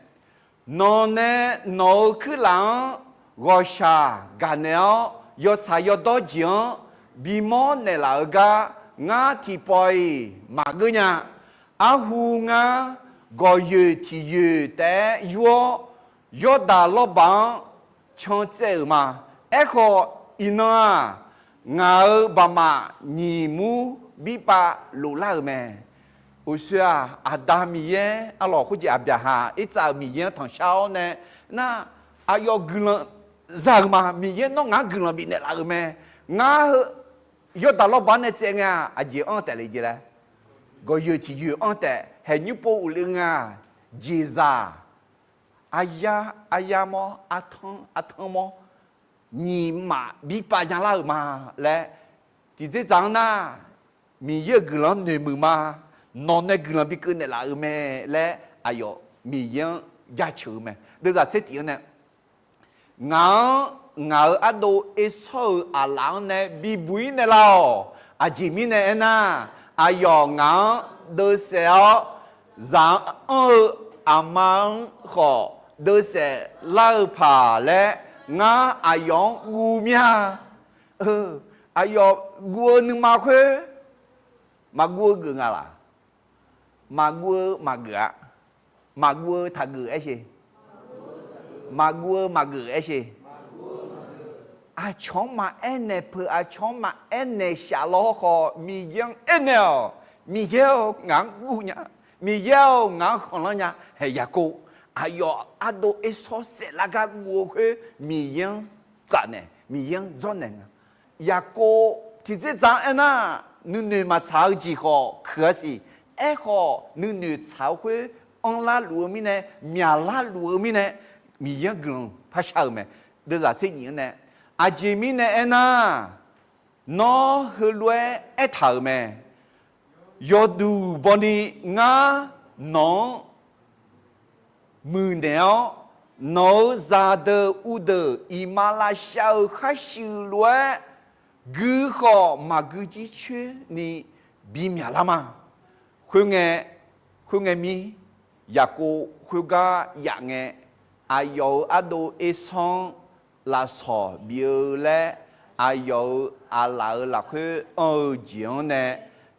nawq nae nawq-euq kuirlaf-anr ghawqshaq gaqnaeq-awr, yawtsaq yawdawr jeq-anr bimawr naeqlaf-eu gar ngar tiqpawf-iq maqgeur nya. Arhu ngar gawqyoeq tiqyoeq taef-aer yur-awr, Yawrdaq lawrbaq-anr cantsaev-euq ma. Aerkhawf, iqnan-aq, ngaq-euq baqmaf nyiq mur birpav loflar-euq mae. Uqshoe-aq, Aqda Miqyaer arlawq khoerjeq Aqbyaqhaq Irtsav-euq Miqyaer-anr tanqshar-awr nae, nar, aqyawf guiqlanq za-euq ma. Miqyaer nawr ngaq-anr guiqlanq bifnaeq laf-euq mae. Ngar heu Yawrdaq lawrbaq-anr nae tsaev ngae-aq, aqjeq anr taef le jeq laer, gawqyoeq tiqyoeq anr taef, haeqnymr pov uqle nga, jeqzaq, aryar, aryar mawr, artanr, artanr mawr, nyiq maf birpav jalar-euq ma laer, tiqdzerdzaq-anr nar, Miqyaer-euq guiqlanq-anr noeqmuiq ma. Nawq nae guiqlanq bi keuv naeqlaf-euq mae laer aqyawf Miqyaer-anr jaceuq-eu mae. Deuvzaq tser tif-anr nae, ngaq-anr ngaq-euq ardov Ersawr-euq aqlaf-anr nae bibuq-ir naeqlaf-awq. Aqjeq mirnae aernar, aqyawf ngaq-anr deuvsaef-awr, zaq-anr anr-eu aqma-anr khawf deuvsaef lar-eu paq laer ngar aqyawf-anr guv mir-a. Aqyawf guv-eu nuima khoer maqguv-eu geuf nga laq? Maqguv-eu maqgeuf-a. Maqguv-eu taqgeuf aershe. Maqguv-eu maqgeuf aershe. Aqcawq-anr maqaer naeq peuq, aqcawq-anr maqaer naeq shaf law hawrkhawf, Miqyaer-anr aernaeq-awq. Miqyaer-or, ngaq-anr guv nya. Miqyaer-or, ngaq-anr khanqlanr nya. Haeq Yaqkov, aqyawf ardov Ersawr saeflar gar guv-eu khoer Miqyaer-anr tsafnaeq, Miqyaer-anr dzawrnaeq nga. Yaqkov tiqdzerdzaq-anr aernar, nuinoeq maqtsaq-eu jeq khawf kuiq-a siq. Aerkhawf, nuinoeq tsaq-eu khoer anrlar luf-eu mirnae, myaqlar luf-eu mirnae, Miqyaer-anr guiqlanq parshar-euq mae. Deuvzaq tser nyif-anr nae, aqjeq mirnae aernar, nawr heulof-aer aertaq-euq mae. Yawduq bawni ngar nawq-anr muiqnaeq-awr, nawq-euq zaqdeuq uvdeuq iqmalavshav-euq kharshuif lof-aer gui khawf maqgui jircoer ni bimyaqlar ma. Khoerngae, khoerngae mir, Yaqkov khoergar yaf ngae, aqyawf-euq ardov Ersawr-anr lafsawq bif-eu laer, aqyawf-euq aqlaf-euq lafkhoer anr-eu jeq-anr nae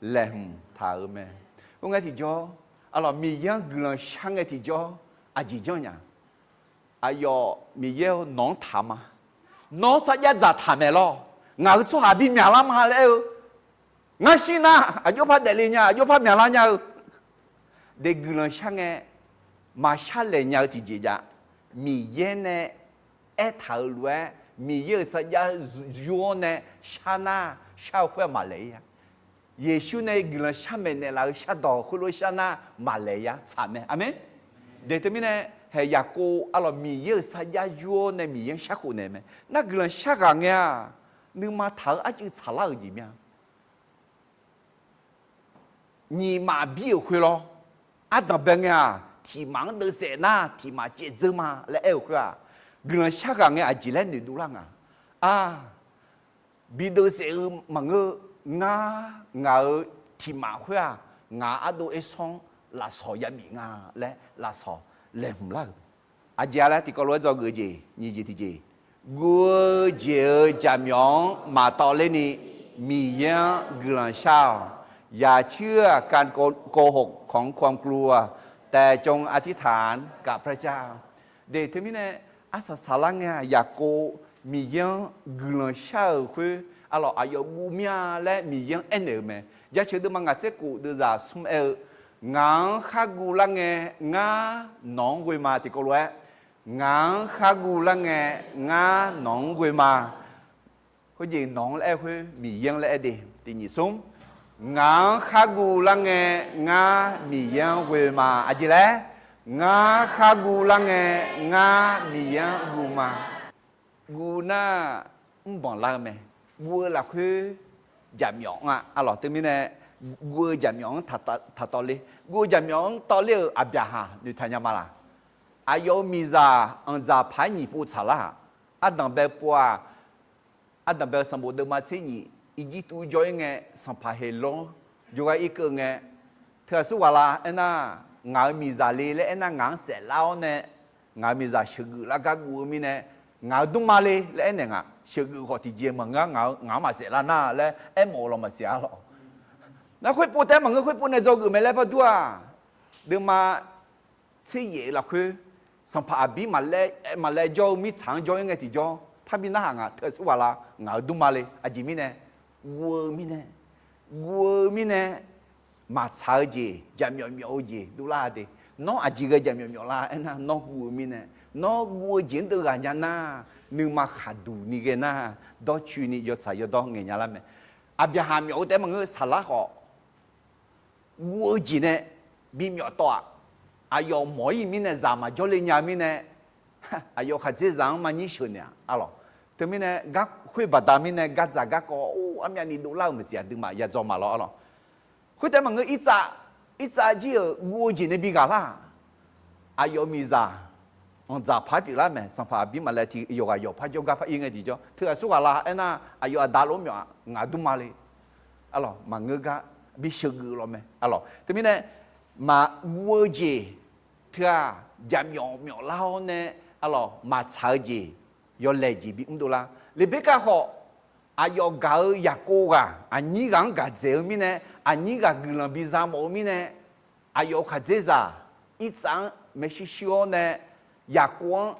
laeqhmq taq-euq mae. Khoerngae tiqjawr, aqlawq Miqyaer-anr guiqlanq shar ngae tiqjawr, aqjeq janrnya. Aqyawf Miqyaer-or, nawq-anr taq ma. Nawr sarjax dzaqtaq maeq lawr. Ngaq-euq tsawrhaq bimyaqlar ma laer aer-eu. Ngar shir nar, aqjox par daefle nya, aqjox par myaqlar nya-eu. Daef guiqlanq shar ngae, maqshar laeq nya-eu tiqjeq jav. Miqyaer nae aertaq-euq lof-aer, Miqyaer-euq sarjax yur-awr nae shar nar, shar-eu khoer-aq maqlaeq-ir-a. Yeqsur nae guiqlanq shar maeqnaeq laf-eu shardawq khoerlof-aer shar nar maqlaeq-ir-a, tsaq mae. Aqmeq. Daef teumirnae, haeq Yaqkov aqlawq Miqyaer-euq sarjax yur-awr nae Miqyaer-anr sharkhof naeq mae. Nar guiqlanq shar ghaq ngae-aq, nuima taq-eu arcuiv tsaqlar-euq jeq mir-a. Nyiq maf bir-euq khoer lawr. Ardanq bae ngae-aq, tiq maf-anr deuvsaef nar tiq maf caev dzeur ma laer aer-euq khoer-aq, guiqlanq shar ghaq ngae aqjeq laer noeqdov lar nga. Aq, bi deuvsaef-eu maqngeur-eu, ngar ngaq-euq tiq maf khoer-aq, ngaq ardov Ersawr-anr lafsawq yabif nga laer lafsawq laeqhmq lar-euq. Aqjeq-a laer tiqkawv lof-aer dzawgeuf-eu jeq nyiq jeq tiqjeq, guv-eu jeq-euq jaqmyawf-anr maqtawvler ni Miqyaer-anr guiqlanq shar-awq. อย่าเชื่อการโกหกของความกลัว แต่จงอธิษฐานกับพระเจ้า. Daef teumirnae, arsaq saqlar ngae-aq, Yaqkov Miqyaer-anr guiqlanq shar-euq khoer, Arlawq, aqyawf guv mir-a laer Miqyaer-anr aernaeq-eu mae. Jaceuq deuvma ngaq tser khof deuvzaq smr aer-eu, Ngaq-anr khar guv lar ngae, ngar nawq-anr ghoe ma. Tiqkawv lof-aer, Ngaq-anr khar guv lar ngae, ngar nawq-anr ghoe ma. Khoerjeq nawq-anr laer aer khoer Miqyaer-anr laer aer de. Tiqnyif smr, Ngaq-anr khar guv lar ngae, ngar Miqyaer-anr ghoe ma. Aqjeq laer? Ngar khar guv lar ngae, ngar Miqyaer-anr guv ma. Guv nar mrbanq lar-eu mae. Guv-eu lafkhoer jaqmyawf-anr-a. Arlawq, teumirnae guv-eu jaqmyawf-anr taqtawv ler. Guv-eu jaqmyawf-anr tawvler-euq Aqbyaqhaq noeqtaq nya ma laq? Aqyawf-euq miqzaq anqdzaq paq-aer nyiq pov tsaqlar-aq, ardanq bae pov-aq, ardanq bae-eu sanqbof deuvma tser nyiq, Irjirtuv jawr-ir ngae, sanqpaq Heqlawr jawrgar irkeuv ngae, teughaq surghaq la aernar, ngaq-euq miqzaq le laer aernar ngaq-anr saeflar-awr nae, ngaq-euq miqzaq sheuqgeuf lar gar guv-eu mirnae, ngaq-euq dmrma le laer aernaeq ngaq sheuqgeuf khawf tiqjeq maqngeur-a, ngaq-anr maqsaef lar nar laer aermawf-eu lawq maqsiq-a lawq. Nar khoerpov taef-aer maqngeur, khoerpov nae dzawgeuf mae laer bardur-aq, deuvma tser yaef-eu lafkhoer, sanqpaq Aqbir maqlaev jawr-eu mirtsaq-anr jawr-ir ngae tiqjawr parbi narhaq ngaq teughaq surghaq la ngaq-euq dmrma le. Aqjeq mirnae, guv-eu mirnae, guv-eu mirnae, maqtsaq-eu jeq, jaqmyawf myawf-eu jeq dovlar-a de. Nawr aqjeq ghae jaqmyawf myawf lar aernar, nawr guv-eu mirnae, nawr guv-eu jeq-anr deuv ghaq nya nar, nuima khaqduq ni ghae nar, dawrcoeni yawtsaq yawdawr ngaeq nya lar mae. Aqbyaqhaq myawf-eu taef-aer maqngeur, saqlar khawf guv-eu jeq nae bimyawf tawv-aq, aqyawf mawq-ir mirnae zaq maqjawr le nya-eu mirnae, aqyawf khaqdzerzaq-anr manyir sheuq naeq-aq, arlawq. Teumirnae gar khoer baqda mirnae gardzaq garkawv or armyavni dovlar-euq maqsiq aqduimaf yadzaw ma lawr, arlawq. Khoertaef maqngeur, irtsav jir-euq guv-eu jeq nae bi ghaq lar-aq, aqyawf miqzaq anqdzaq paq-aer pyeuflar mae. Sanqpaq Aqbir maqlaev tiq yawqghaq yawqpar jawrgar par ir ngae tiqjawr, teughaq surghaq la aernar, aqyawf aqda lof-aer myawf-aq, ngaq dmrma le. Arlawq, maqngeur gar bi sheuqgeuf lawq mae, arlawq. Teumirnae, maqguv-eu jeq teughaq jaqmyawf myawf lar-awr nae, arlawq, maqtsaq-eu jeq yawlaeq jeq bimr dovlar. Leqberkav khawf, aqyawf gaq-eu Yaqkov ghaq aqnyir ghaq-anr gaq dzaeq-eu mirnae, aqnyir ghaq guiqlanq biza mawf-eu mirnae, aqyawf-euq khaqdzerzaq irtsav-anr maershuir shuir-awr nae, Yaqkov-anr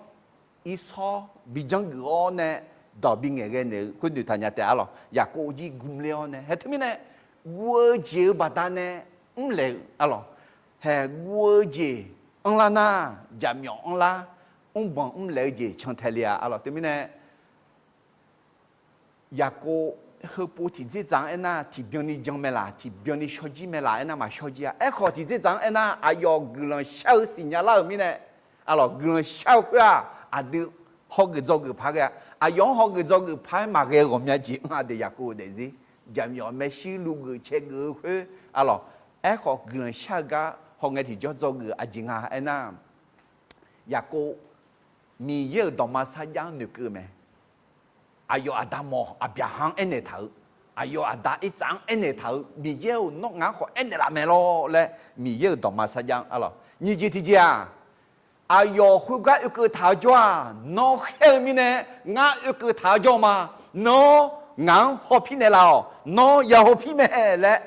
irsawr bi janrgeuf-awr nae, dawq bi ngaeqghae naeq-eu khoer noeqtaq nya taef, arlawq. Yaqkov jir gmler-awr nae, hae teumirnae guv-eu jeq-eu baqdanae mrlaeq-eu, arlawq. Hae guv-eu jeq anrlar nar, jaqmyawf anrlar, mrbanq mrlaeq-eu jeq cantae le-a, arlawq. Teumirnae Yaqkov heupov tiqdzerdzaq-anr aernar, tiqbyanni jan mae laq, tiqbyanni shawrjir mae laq aernar, maqshawr jir-a. Aerkhawf, tiqdzerdzaq-anr aernar, aqyawf guiqlanq shar-eu siqnya lar-euq mirnae, arlawq, guiqlanq shar-eu khoer-aq, aqdui hawgeuf dzawgeuf paq-aer ghae-a. Aqyawf-anr hawgeuf dzawgeuf paq-aer maqghae-eu ghawqmya jeq anr-a de. Yaqkov-euq daefzir jaqmyawf maershuir luvgeuf caevgeuf-eu khoer, arlawq. Aerkhawf, guiqlanq shar-eu gar hawngae tiqjawr dzawgeuf-eu aqjeq nga aernar, Yaqkov Miqyaer-euq dawqma sarjax-anr noeqkeuv-eu mae. Aqyawf aqda mawq Aqbyaqhaq-anr aernaeq taq-eu, aqyawf aqda Irsaq-anr aernaeq taq-eu, Miqyaer-or, nawr ngaq-anr khawf aernaeq laf mae lawr laer, Miqyaer-euq dawqma sarjax-anr, arlawq. Nyiq jeq tiqjeq-aq, aqyawf khoergar oekeuv taq-eu jawr-aq, nawr khaer-eu mirnae ngar oekeuv taq-eu jawr ma. Nawr ngaq-anr hawpir naeqlaf-awq. Nawr ya hawpir mae laer,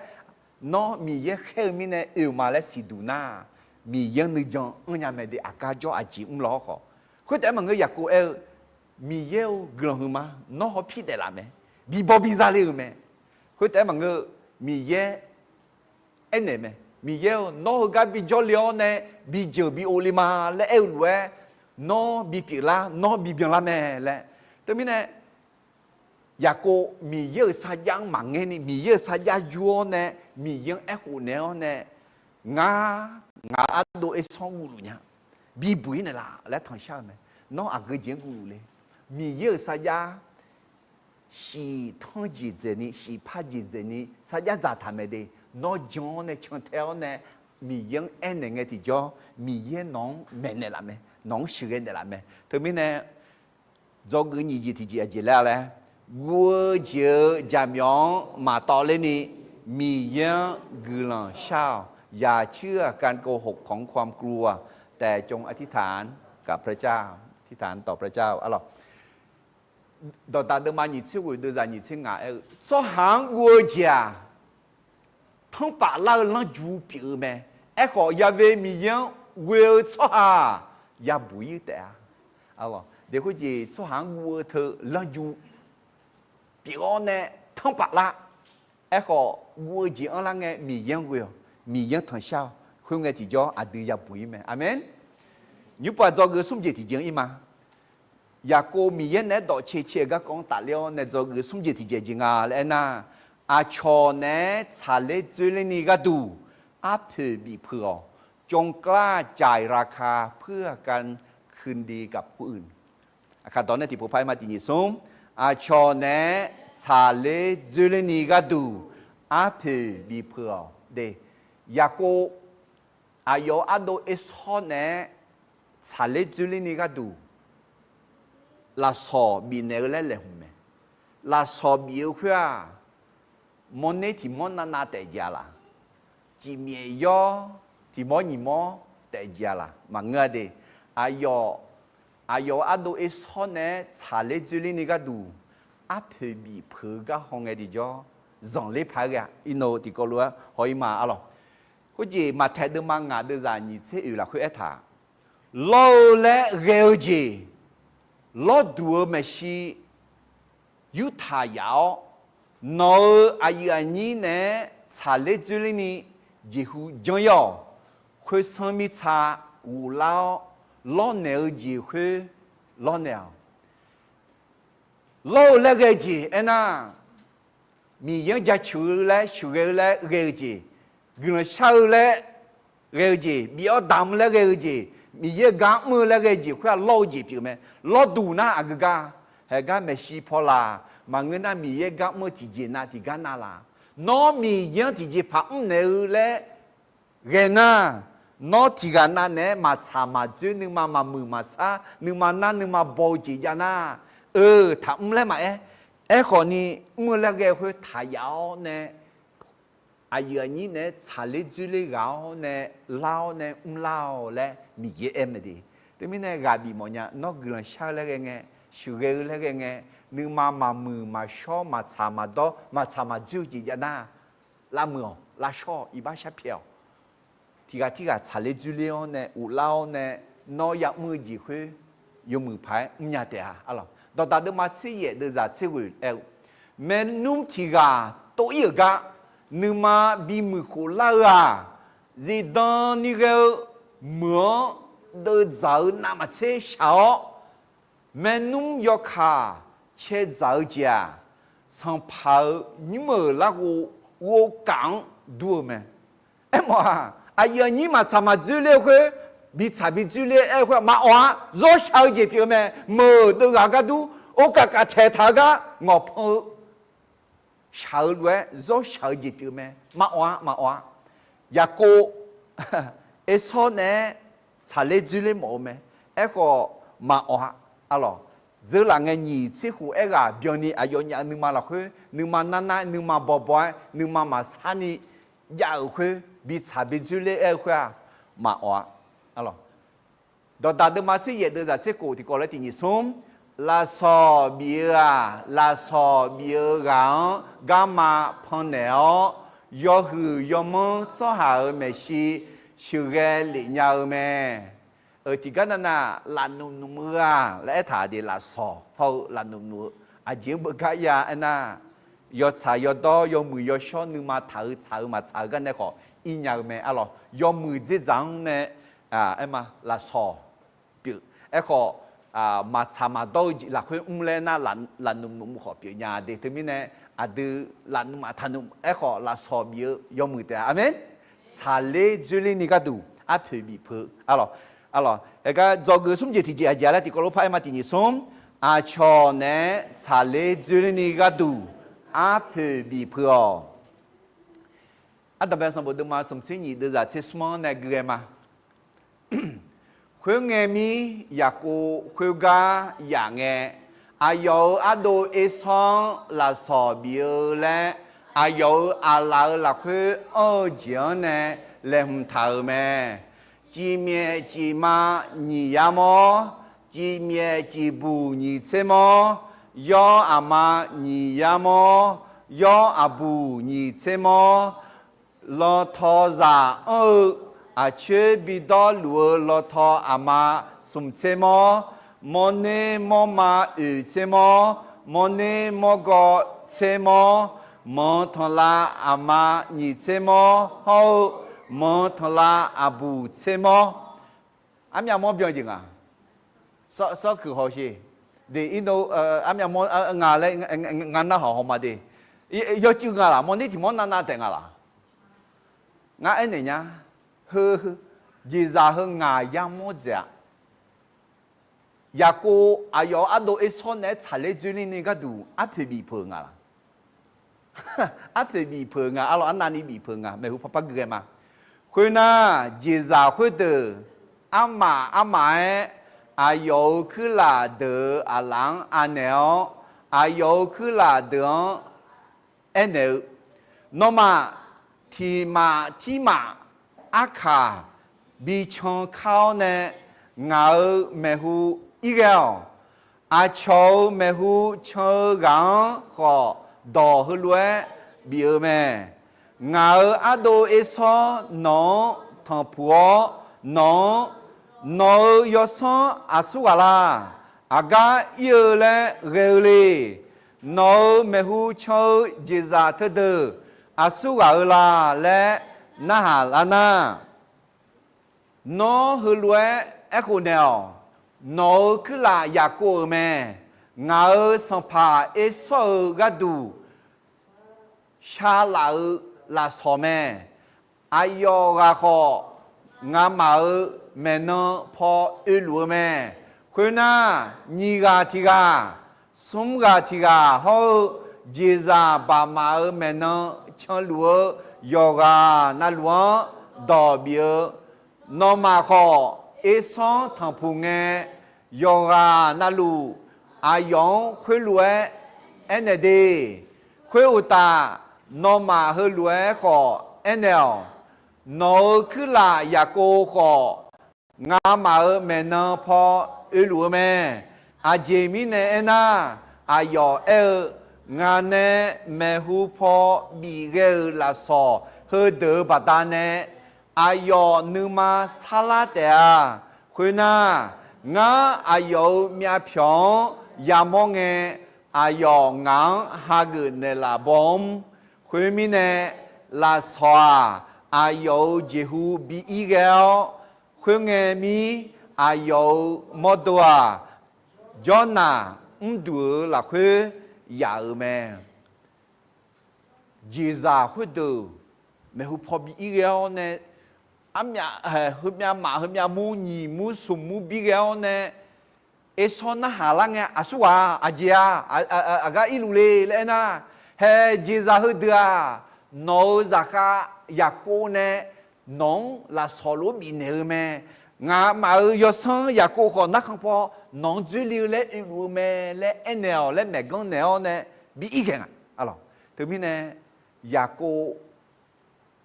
nawr Miqyaer khaer-eu mirnae oe-euq ma laer siqduq nar, Miqyaer-anr nuijan anrnya mae de. Aqgar jawr aqjeq mr law hawrkhawf, khoertaef-aer maqngeur, Yaqkov aer-eu, Miqyaer-or, guiqlanq huiqma. Nawr hawpir naeqlaf mae. Bibaw biza le-euq mae. Khoertaef-aer maqngeur, Miqyaer aernaeq mae. Miqyaer-or, nawr heugar bijawr le-awr nae bijeuq bi ov le ma laer aer-eu lof-aer, nawr bipyeuf lar, nawr bibyan lar mae laer. Teumirnae, Yaqkov Miqyaer-euq sarjax-anr maqngaer ni, Miqyaer-euq sarjax jur-awr nae, Miqyaer-anr aerkhof naeq-awr nae, ngar, ngaq ardov ersanr guvluf nya, bibuq-ir naeqlaf laer tanqshar-eu mae. Nawr aqgeu jeq-anr guvluf le. Miqyaer-euq sarjax shiq tanr jeq dzaeqni, shiq par jeq dzaeqni sarjax dzaqtaq mae de. Nawr jan-awr nae cantae-awr nae Miqyaer-anr aernaeq ngae tiqjawr, Miqyaer nawq-anr maeqnaeq laf mae, nawq-anr sheuqghae naeqlaf mae. Teumirnae, dzawgeuf nyiq jeq tiqjeq aqjeq laer-a laer, guv-eu jeq-eu jaqmyawf-anr maqtawv lerni, Miqyaer-anr guiqlanq shar-awq. อย่าเชื่อการโกหกของความกลัว แต่จงอธิษฐานกับพระเจ้า อธิษฐานต่อพระเจ้า arlawq. Dawqdaq deuvma nyiq tser ghoeq deuvzaq nyiq tser ngaq aer-eu, tsawrhaq-anr guv-eu jeq-aq, tanrpaf lar-eu lanrju pyeuf-eu mae. Aerkhawf, Ya've Miqyaer-anr ghoe-eu tsawrhaq-aq, yabuq-ir taef-a. Deq khoerjeq tsawrhaq-anr guv-eu teu lanrju pyeuf-awr nae tanrpaf lar. Aerkhawf, guv-eu jeq anrlar ngae Miqyaer-anr ghoe-awq, Miqyaer-anr tanqshar-awq. Khoerngae tiqjawr aqdui yabuq-ir mae. Aqmeq. Nymrpov-aq dzawgeuf smr jeq tiqjeq-anr ir ma. Yaqkov Miqyaer naeq-aer dawqcae cae-eu garkawv-anr tafler-awr nae dzawgeuf smr jeq tiqjeq jeq nga laer aernar, aqcawq naeq-aer tsaqler dzoerler ni gharduq arpoeq bifpeuq-awq. จงกล้าจ่ายราคาเพื่อการคืนดีกับผู้อื่น Aqkaq dawq nae tiqpov par-aer ma tiqnyif smr. Aqcawq naeq-aer tsaqler dzoerler ni gharduq arpoeq bifpeuq-awq de. Yaqkov aqyawf-euq ardov Ersawr naeq-aer tsaqler dzoerler ni gharduq lafsawq bifnaeq-eu laer laeqhmq mae. Lafsawq bif-eu khoer-aq, mawrner tiq mawr navnav taef jeq-a laq, cifmyaef yawr tiq mawr nyiq mawr taef jeq-a laq maqngeur-a de. Aqyawf, aqyawf-euq ardov Ersawr naeq-aer tsaqler dzoerler ni gharduq arpoeq bifpeuq-eu gar hawngae tiqjawr zanqler paq-aer ghae-a. Irnov tiqkawv lof-aer haw-ir ma arlawq. Khoerjeq Maqtaeq deuvma ngaq deuvzaq nyiq tser oeq lafkhoer aertaq, lawr-eu laer ghae-eu jeq, lawrduq-eu maeqshi yurtaq yaf-awr, nawq-euq aqyuif aqnyir naeq-aer tsaqler dzoerler ni jeqhu janr-ir-awq. Khoersanr mirtsa ghoflar-awr, lawrnaeq-eu jeq khoer lawrnaeq-awq. Lawr-eu laer ghae-eu jeq aernar, Miqyaer-anr jaceuq-eu laer sheuqghae-eu laer ghae-eu jeq, guiqlanq shar-eu laer ghae-eu jeq, bif-awr damq-eu laer ghae-eu jeq, Miqyaer-eu gar mr-eu laer ghae-eu jeq khoer-aq lawr-eu jeq pyeuf mae. Lawrduq nar aqgeu gar, haeq gar maeqshi paw laq, maqngeur nar Miqyaer gar mr-eu tiqjeq nav tiqgar nav laq, nawr Miqyaer-anr tiqjeqpaq mrnaeq-eu laer ghae nar, nawr tiqghaq nav naeq-aer maqtsaq maqdzoer nuima maqmuiq maqsar nuima nar nuima baw-eu jeq jav nar, eu, taqmr laer maqaer. Aerkhawf ni, mr-eu laer ghae-eu khoer taq yaf-awr nae, aqyuif aqnyir naeq-aer tsaqler dzoerler ghaq-awr nae, lar-awr nae mrlar-awq laer Miqyaer aer mae de. Teumirnae ghaq bif mawfnya, nawr guiqlanq shar-eu laer ghae ngae, sheuqghae-eu laer ghae ngae, nuima maqmuiq maqshawr maqtsaq maqdawr maqtsaq maqdzoer-eu jeq jav nar, lavmuiq-awq, lavshawr-awq, iqbax sharpyaeq-awq. Tiqghaq tirghaq tsaqler dzoerler-awr nae ghoflar-awr nae, nawr yamr-eu jeq khoer yawmuiq paq-aer mrnya taef-a arlawq. Dawqdaq deuvma tser yaef deuvzaq tser ghoeq aer-eu, maernmr tiqghaq tov-ir-euq gar nuima bimuiq khof lar-eu-aq, zifdan ni ghae-eu meuq-anr deuvdzaq-eu navmaqtser shaq-awr, maernmr yawkaq caedzaq-eu jeq-aq, sanqpaq-euq nymr-euq larghov ghovkaf-anr dur-eu mae. Aermawf-aq, aqyuif aqnyir maqtsaq maqdzoer ler-eu khoer, bitsaq bidzoer ler-aer khoer-aq maqawf-a. Zawrshaq-eu jeq pyeuf-eu mae. Meuq deuvghaq gar dur, orkaf kaf taeqtaq-eu gar ngawqpan-eu shaq-eu lof-aer zawrshaq-eu jeq pyeuf-eu mae. Maqawf-a, maqawf-a. Yaqkov Ersawr naeq-aer tsaqler dzoerler mawf-eu mae. Aerkhawf maqawf-a arlawq. Dzeurlaf ngae nyiq tser khof aerghaq byanni aqyawfnyaf-eu nuima lafkhoer nuima narnar-aer nuima bawbaw-aer nuima maqsar ni jav-euq khoer bitsaq bidzoer ler-aer-eu khoer-aq maqawf-a arlawq. Dawqdaq deuvma tser yaef deuvzaq tser khof tiqkawv laer tiqnyif smr. Lafsawq bif-eu-aq, lafsawq bif-eu ghaq-anr garma pannaeq-awr, yawhuiq yawmanr tsawrhaq-euq maeqshi sheuqghae lef nya-eu mae. Euq tiqgar navnav lafnmq nmq-eu-aq laer aertaq de, lafsawq hawr-eu lafnmq nmq-eu aqjeq-anr beugar ya aernar, yawtsaq yawdawr yawmuiq yawshawr nuima taq-eu tsaq-eu maqtsaq-eu gar nae khawf ir nya-eu mae arlawq. Yawmuiq dzerdzaq-anr nae aer ma lafsawq pyeuf. Aerkhawf, maqtsaq maqdawr-eu jeq lafkhoer mr laer nar, lafnmq nmq khawf pyeuf nya de. Teumirnae aqdui lafnmq maqtaq nmq aerkhawf lafsawq bif-eu yawmuiq taef-a. Aqmeq. Tsaqler dzoerler ni gharduq arpoeq bifpeuq arlawq. Arlawq, aergar dzawgeuf smr jeq tiqjeq aqjeq laer tiqkawv lof par aer ma tiqnyif smr. Aqcawq naeq-aer tsaqler dzoerler ni gharduq arpoeq bifpeuq-awq. Ardanqbae sanqbof deuvma smq tser nyiq deuvzaq tser smr-anr nae gui ghae ma. Khoerngae mir, Yaqkov khoergar yaf ngae, aqyawf-euq ardov Ersawr-anr lafsawq bif-eu laer, aqyawf-euq aqlaf-euq lafkhoer anr-eu jeq-anr nae laeqhmq taq-euq mae. Cifmyaef cifma nyiq yar mawr, cifmyaef cifbuq nyiq tser mawr, yawr aqma nyiq yar mawr, yawr aqbuq nyiq tser mawr, lawtaw zaq anr-eu aqcoer bidawr luf-eu lawtaw aqma smq tser mawr, mawrner mawrma oeq tser mawr, mawrner mawrgawv tser mawr, manq tanqlav aqma nyiq tser mawr hawr-eu, manq tanqlav aqbuq tser mawr. Armyav mawr byan jeq nga. Sawr kuiq haw sher. De, armyav mawr nga laer nga narhaq haw ma de. Yawcuiv nga laq, mawrner tiq mawr navnav taef nga laq. Ngar aernaeq nya. Heu, jeqzaq heu ngaq yamawr dzaeq-a. Yaqkov aqyawf-euq ardov Ersawr naeq-aer tsaqler dzoerler ni gharduq arpoeq bif peuq-eu nga laq. Arpoeq bif peuq-eu nga, arlawq arnavni bif peuq-eu nga, maeqhu paw par gui ghae ma. Khoernar, jeqzaq khoerdeuq armaf armaf-aer aqyawf-euq kuirlaf deuq-euq aqlaf-anr anaeq-awr, aqyawf-euq kuirlaf deuq-anr aernaeq-eu, Nawmaf tiq maf tir maf arkaq bi can kar-awr nae ngaq-euq maeqhu ir ghae-awq. Aqcawq-euq maeqhu can-eu ghaq-anr khawf dawq heulof-aer bif-eu mae. Ngaq-euq ardov Ersawr nawq-anr tanqpuq-awr, nawq-anr, Nawq-euq yawsanr aqsur ghaq la? Aqgar ir-eu laer ghae-eu le? Nawq-euq maeqhu can-eu jeqzaq teudeuq aqsur ghaq-eu la? Laer narhaq lar nar, Nawr heulof-aer aerkhof naeq-awq. Nawq-euq kuirlaf Yaqkov-euq mae. Ngaq-euq sanqpaq Ersawr-euq gharduq sharlaf-eu lafsawq mae. Aqyawf ghaq khawf, ngamaf-euq maeqnan paw oeluf-eu mae. Khoernar, nyiq ghaq tiq ghaq, smr ghaq tiq ghaq hawr-eu jeqzaq baqmaf-euq maeqnan canluf-eu yawqghaq navluf-anr dawq bif-eu, nawmaf khawf Ersawr-anr tanqpuq ngae, yawqghaq navluf aqyawf-anr khoerlof-aer aernaeq de. Khoeruqtaf, nawmaf heulof-aer khawf aernaeq-awq. Nawq-euq kuirlaf Yaqkov khawf, ngamaf-euq maeqnan paw oeluf-eu mae. Aqjeq mirnae aernar, aqyawf aer-eu, Ngaq nae maeqhu paw bif ghae-euq lafsawq heudeuq-euq baqdanae aqyawf nuima sarlar taef-a. Khoernar, ngar aqyawf-euq myavpyawq-anr yamawr ngae, aqyawf ngaq-anr hageuf naeqlaf baw-anr. Khoermirnae, lafsawq-aq, aqyawf-euq jeqhu bi ir ghae-awr, khoerngae mir aqyawf-euq mawrdo-aq, Jawrnaq mrduq-euq lafkhoer yaf-euq mae. Jeqzaq khoerdeuq maeqhu paw bi ir ghae-awr nae, armyaf, heumyav maf heumyav mur nyiq mur smq mur bi ghae-awr nae, Ersawr narhaq lar ngae, aqsur ghaq-a, aqjeq-a, aqgar irluf le laer aernar, hae, jeqzaq heudeuq-aq, nawq-euq zaqkhav Yaqkov nae nawq-anr lafsawq lof-aer bifnaeq-eu mae. Ngamaf-euq yawsanr Yaqkov khawf narkhan paw nawq-anr dzoerle-eu laer oeluf-eu mae laer aernaeq-awq laer maeqganr naeq-awr nae bi ir ghae nga. Teumirnae, Yaqkov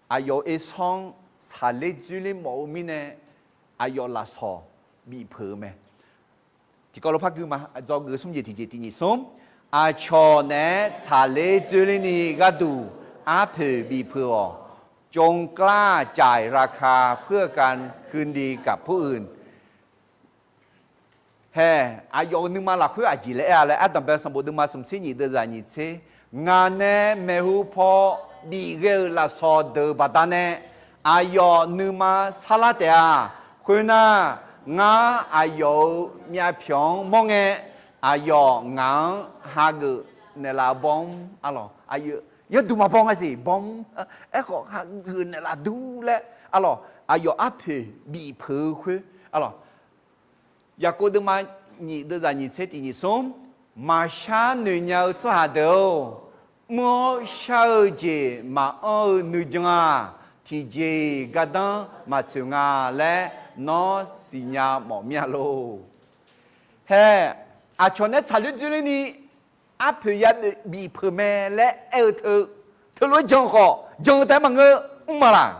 aqyawf-euq Ersawr-anr tsaqler dzoerler mawf-eu mirnae, aqyawf lafsawq bifpeuq-eu mae. Tiqkawv lof par gui ma, dzawgeuf smr jeq tiqjeq tiq nyiq smr. Aqcawq naeq-aer tsaqler dzoerler ni gharduq arpoeq bifpeuq-awq. จงกล้าจ่ายราคาเพื่อการคืนดีกับผู้อื่น Hae, aqyawf-euq nuima lafkhoer aqjeq laer aer-a laer, Ardanqbae sanqbof deuvma smq tser nyiq deuvzaq nyiq tser, ngaq nae maeqhu paw bif ghae-euq lafsawq deuq baqdanae, aqyawf nuima sarlar taef-a. Khoernar, ngar aqyawf-euq myavpyawq-anr mawr ngae, aqyawf ngaq-anr hageuf naeqlaf baw-anr, arlawq, yawduq maqbaw nga siq baw-anr, aerkhawf hageuf naeqlaf dur laer, arlawq, aqyawf arpoeq bifpeuq-eu khoer, arlawq, Yaqkov deuvma nyiq deuvzaq nyiq tser tiq nyiq smr, maqshar noeq nya-eu tsawrhaq deuq-or, mr-awr shar-eu jeq maqanr-eu nuijan-aq, tiqjeq-iq gardanr maqtsoeq nga laer nawr siqnya mawf mir-a lor. Hae, aqcawq nae tsaqler dzoerler ni arpoeq ya bifpeuq mae laer aer-eu teu, teulof-aer jan-eu khawf, jan-eu taef-aer maqngeur, mr ma laq.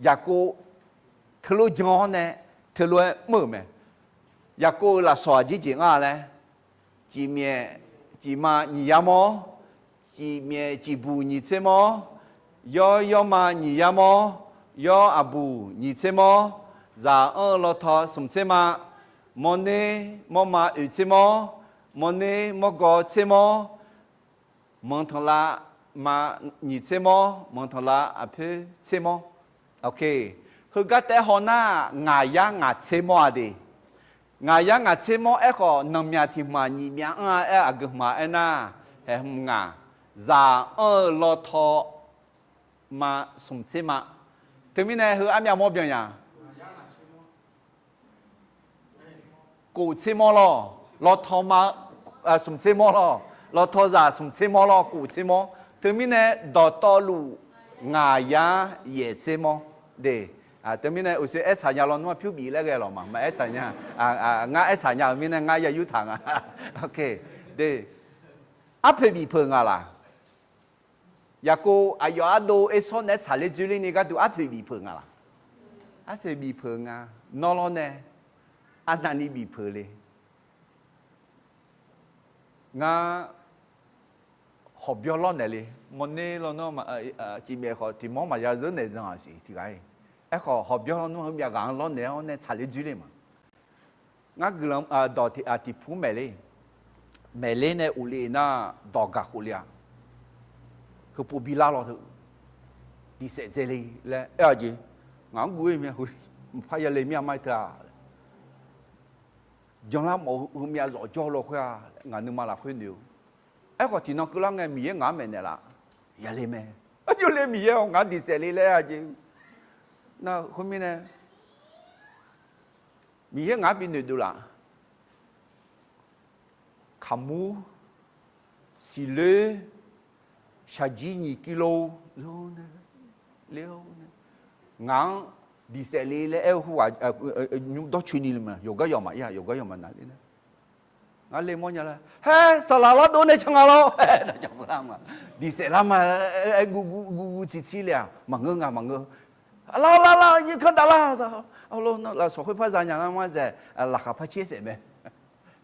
Yaqkov teulof jan-awr nae teulof-aer mr-euq mae. Yaqkov-euq lafsawq aqjeq jeq ngar laer, ciqmyaef ciqma nyiq yar mawr, ciqmyaef ciqbuq nyiq tser mawr, yawr yawrma nyiq yar mawr, yawr aqbuq nyiq tser mawr, zaq anr-eu lawtaw smq tser ma, mawrner mawrma oeq tser mawr, mawrner mawrgawv tsermawr, manqtanqlav ma nyiq tsermawr, manqtanqlav aqpoer tsermawr. Heugar taef-aer haw nar, ngaq yar ngaq tsermawr-a de. Ngaq yar ngaq tsermawr aerkhawf, nanqmyaq tiq hmq-aq nyiq myav anr-a aer, aqgeu hmq-a aernar, haeqhmq ngaq, zaq anr-eu lawtaw ma smq tser ma. Teumirnae heu armyav mawr byan nya. Kof tser mawr lawr, lawtaw ma, smq tser mawr lawr, lawtaw zaq smq tser mawr lawr, kof tser mawr. Teumirnae dawqtawvluf ngaq yar yaef tser mawr de. Teumirnae uqshoe aertsaq nya lawnmr-aq pyur bif laer ghae lawq ma, maqaer tsaq nya. Ngar aertsaq nya-euq mirnae ngar ya yurtaq nga. De, arpoeq bif peuq nga laq? Yaqkov aqyawf ardov ersawr naeq-aer tsaqler dzoerler ni gharduq arpoeq bif peuq nga laq? Arpoeq bif peuq nga. Nawr lawr nae arnavni bif peuq le. Ngar hawqbyawr lawrnaeq le. Mawrner lawnmr-aq, cifmaef khawf tiq mawr maqya zeur naeq zanq-aq siq tiq ghaq-iq. Aerkhawf hawqbyawr lawnmr-aq heumyav ghaq-anr lawrnaeq-awr nae tsaqler dzoerler ma. Ngar guiqlanq dawq tiq pur maeqler, maeqler nae of le nar, dawq gaq khof le-aq, heupov bilar law teu, diqsaef dzae le laer aer-a jeq. Ngaq-anr guv-ir mya, mqpar yale mir-a ma teu-aq. Janlar mawf-eu heumyav zawf jawr law khoer-a, ngaq nuima lafkhoer noeq-eu. Aerkhawf tiqnan keuvlar ngae Miqyaer ngaq-anr maeqnaeq laf? Yale mae. Arjawr le Miqyaer-awq, ngaq-anr diqsaef le laer aer-a jeq. Nar khoermirnae Miqyaer ngaq-anr binoeq dov laf? Kaqmur, siqloer, shaqjir nyiq kilo, ngaq-anr diqsaef le laer aer-eu khoerghaq nymr dawrcoeni le ma, yawqgar yawq maqir-a, yawqgar yawq maqnav ler nar. Ngar le mawrnya lar, haer, saqlaq lardov nae can nga lawr. Diqsaef lar ma, aer guv guv guv guv ciqcir le-aq, maqngeur nga maqngeur. Lar lar lar, yir kanr dav lar. Lafsawq khoer par za nya lar ma dzaeq, laqkhaq par caer saef mae.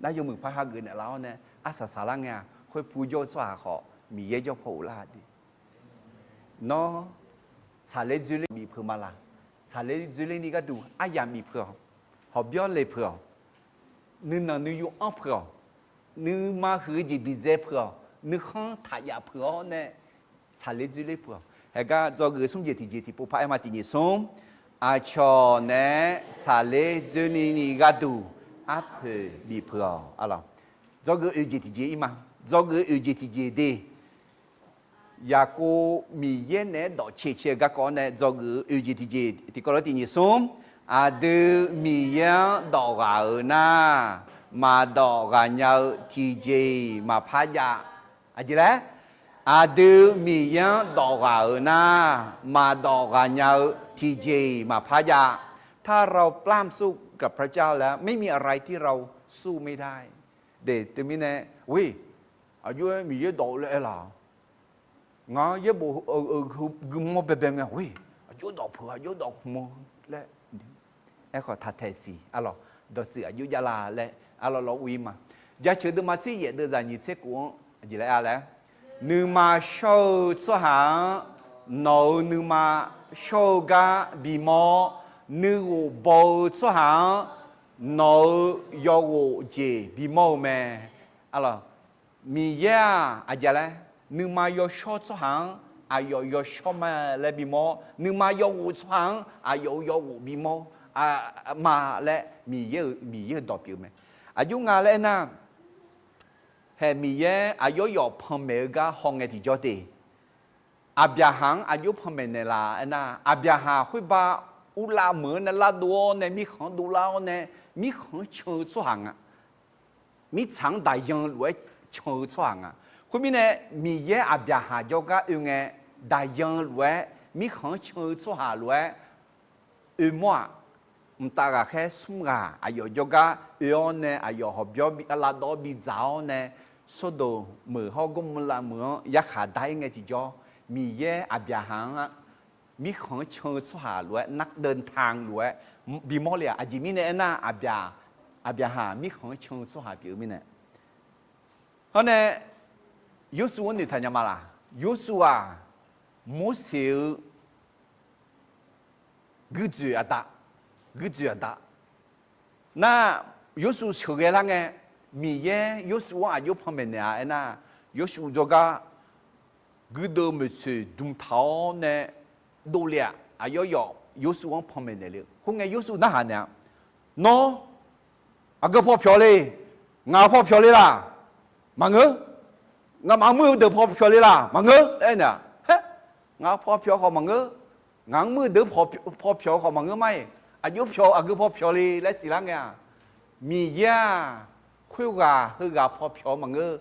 Nar yawmuiq par hageuf naeqlaf-awr nae arsaq saqlar ngae-aq, khoer pu jawr-eu tsawrhaq khawf Miqyaer jawr paw ghoflar de. Nawr tsaqler dzoerler bif peuq ma laq? Tsaqler dzoerler ni gharduq aryamq bif peuq-awq. Hawqbyawr le peuq-awq. Nuinanq nuiyu anr peuq-awq. Nuima huiq-eu jeq bidzae peuq-awq. Nuikhanr taqyaf peuq-awr nae tsaqler dzoerler peuq-awq. Haegar dzawgeuf smr jeq tiqjeq tiqpov par aer ma. Tiqnyiq smr, aqcawq naeq-aer tsaqler dzoerler ni gharduq arpoeq bif peuq-awq. Dzawgeuf oeq jeq tiqjeq ir ma. Dzawgeuf oeq jeq tiqjeq de. Yaqkov Miqyaer naeq-aer dawq cae cae-eu garkawv-awr nae dzawgeuf-eu oeq jeq tiqjeq tiqkawv lof tiqnyiq smr, aqdui Miqyaer-anr dawq ghaq-euq nar, maqdawq ghaq nya-eu tiqjeq-iq maqpar jav. Aqjeq laer? Aqdui Miqyaer-anr dawq ghaq-euq nar, maqdawq ghaq nya-eu tiqjeq-iq maqpar jav. ถ้าเราปล้ำสู้กับพระเจ้าแล้ว ไม่มีอะไรที่เราสู้ไม่ได้ de. Teumirnae, oe, aqjox-aer Miqyaer dawq-eu laer aer laq? Ngaq-anr yaerbof guimawr baebae ngae, oe, aqjox dawq peuq, aqjox dawq khmq-eu laer. Aerkhawf taqtaeq siq, arlawq, dawqtsuif aqjox javlar laer arlawq lawr ur-ir ma. Jaceuq deuvma tser yaef deuvzaq nyiq tser kof-anr jeq laer-a laer, nuima shawr-eu tsawrhaq-anr nawq-euq nuima shawr-eu gar bimawr-awr, nuighof baw-eu tsawrhaq-anr nawq-euq yawghof jeq bimawr-eu mae. Arlawq, Miqyaer-aq aqjeq laer, nuima yawshawr tsawrhaq-anr aqyawf yawshawr ma laer bimawr-awr, nuima yawghof tsawrhaq-anr aqyawf-euq yawghof bimawr ma laer Miqyaer-euq, Miqyaer-euq dawq pyeuf-eu mae. Aqjox nga laer aernar, haeq Miqyaer aqyawf yawf panmaeq-eu gar hawngae tiqjawr te. Aqbyaqhaq-anr aqjox panmaeq naeqlaf aernar, Aqbyaqhaq khoerba uvlav meuq-anr nae lardov-awr nae, mirkhanq-anr dovlar-awr nae, mirkhanq-anr can-eu tsawrhaq nga. Mirtsaq-anr daqyan lof-aer can-eu tsawrhaq nga. Khoermirnae, Miqyaer Aqbyaqhaq jawrgar oe ngae, daqyan lof-aer, mirkhanq-anr can-eu tsawrhaq lof-aer oe mawr-aq, mqtav ghaqkhaer smr ghaq aqyawf jawrgar oe-awr nae, aqyawf hawqbyawr lavdawv-awr bidzaq-awr nae, Sordoq meuq hawr Gormqlav meuq-anr yarkhaq dar-ir ngae tiqjawr, Miqyaer Aqbyaqhaq-anr mirkhanq-anr can-eu tsawrhaq lof-aer, nardeuvtaq lof-aer bimawr le-aq, aqjeq mirnae aernar, Aqbyaqhaq mirkhanq-anr can-eu tsawrhaq pyeuf-eu mirnae. Hawr nae, Yorsuv-anr noeqtaq nya ma laq? Yorsuv-aq, Morseq-eu guirdzoeq aqda, guirdzoeq aqda. Nar, Yorsuv sheuqghae lar ngae, Miqyaer Yorsuv-anr aqjox panmaeq naeq-a aernar, Yorsuv jawrgar guirdeuv maeqtsoeq dmq taq-awr nae dovle-aq, aqyawf yawf Yorsuv-anr panmaeq naeq le-eu. Khoerngae Yorsuv narhaq naeq-a, Nawr aqgeu paw pyawq le? Ngaq-euq paw pyawq le laq? Maqngeur. Nga'maf muir-eu deuq paw pyawq le laq? Maqngeur laer aernaeq-a. Haer, ngaq-euq paw pyawq khawf maqngeur. Ngaq-anr muir-eu deuq paw pyawq khawf maqngeur ma-iq, aqjox pyawq aqgeu paw pyawq le laer siqlar ngae-aq, Miqyaer-aq, khoerghaq heughaq paw pyawq-eu maqngeur.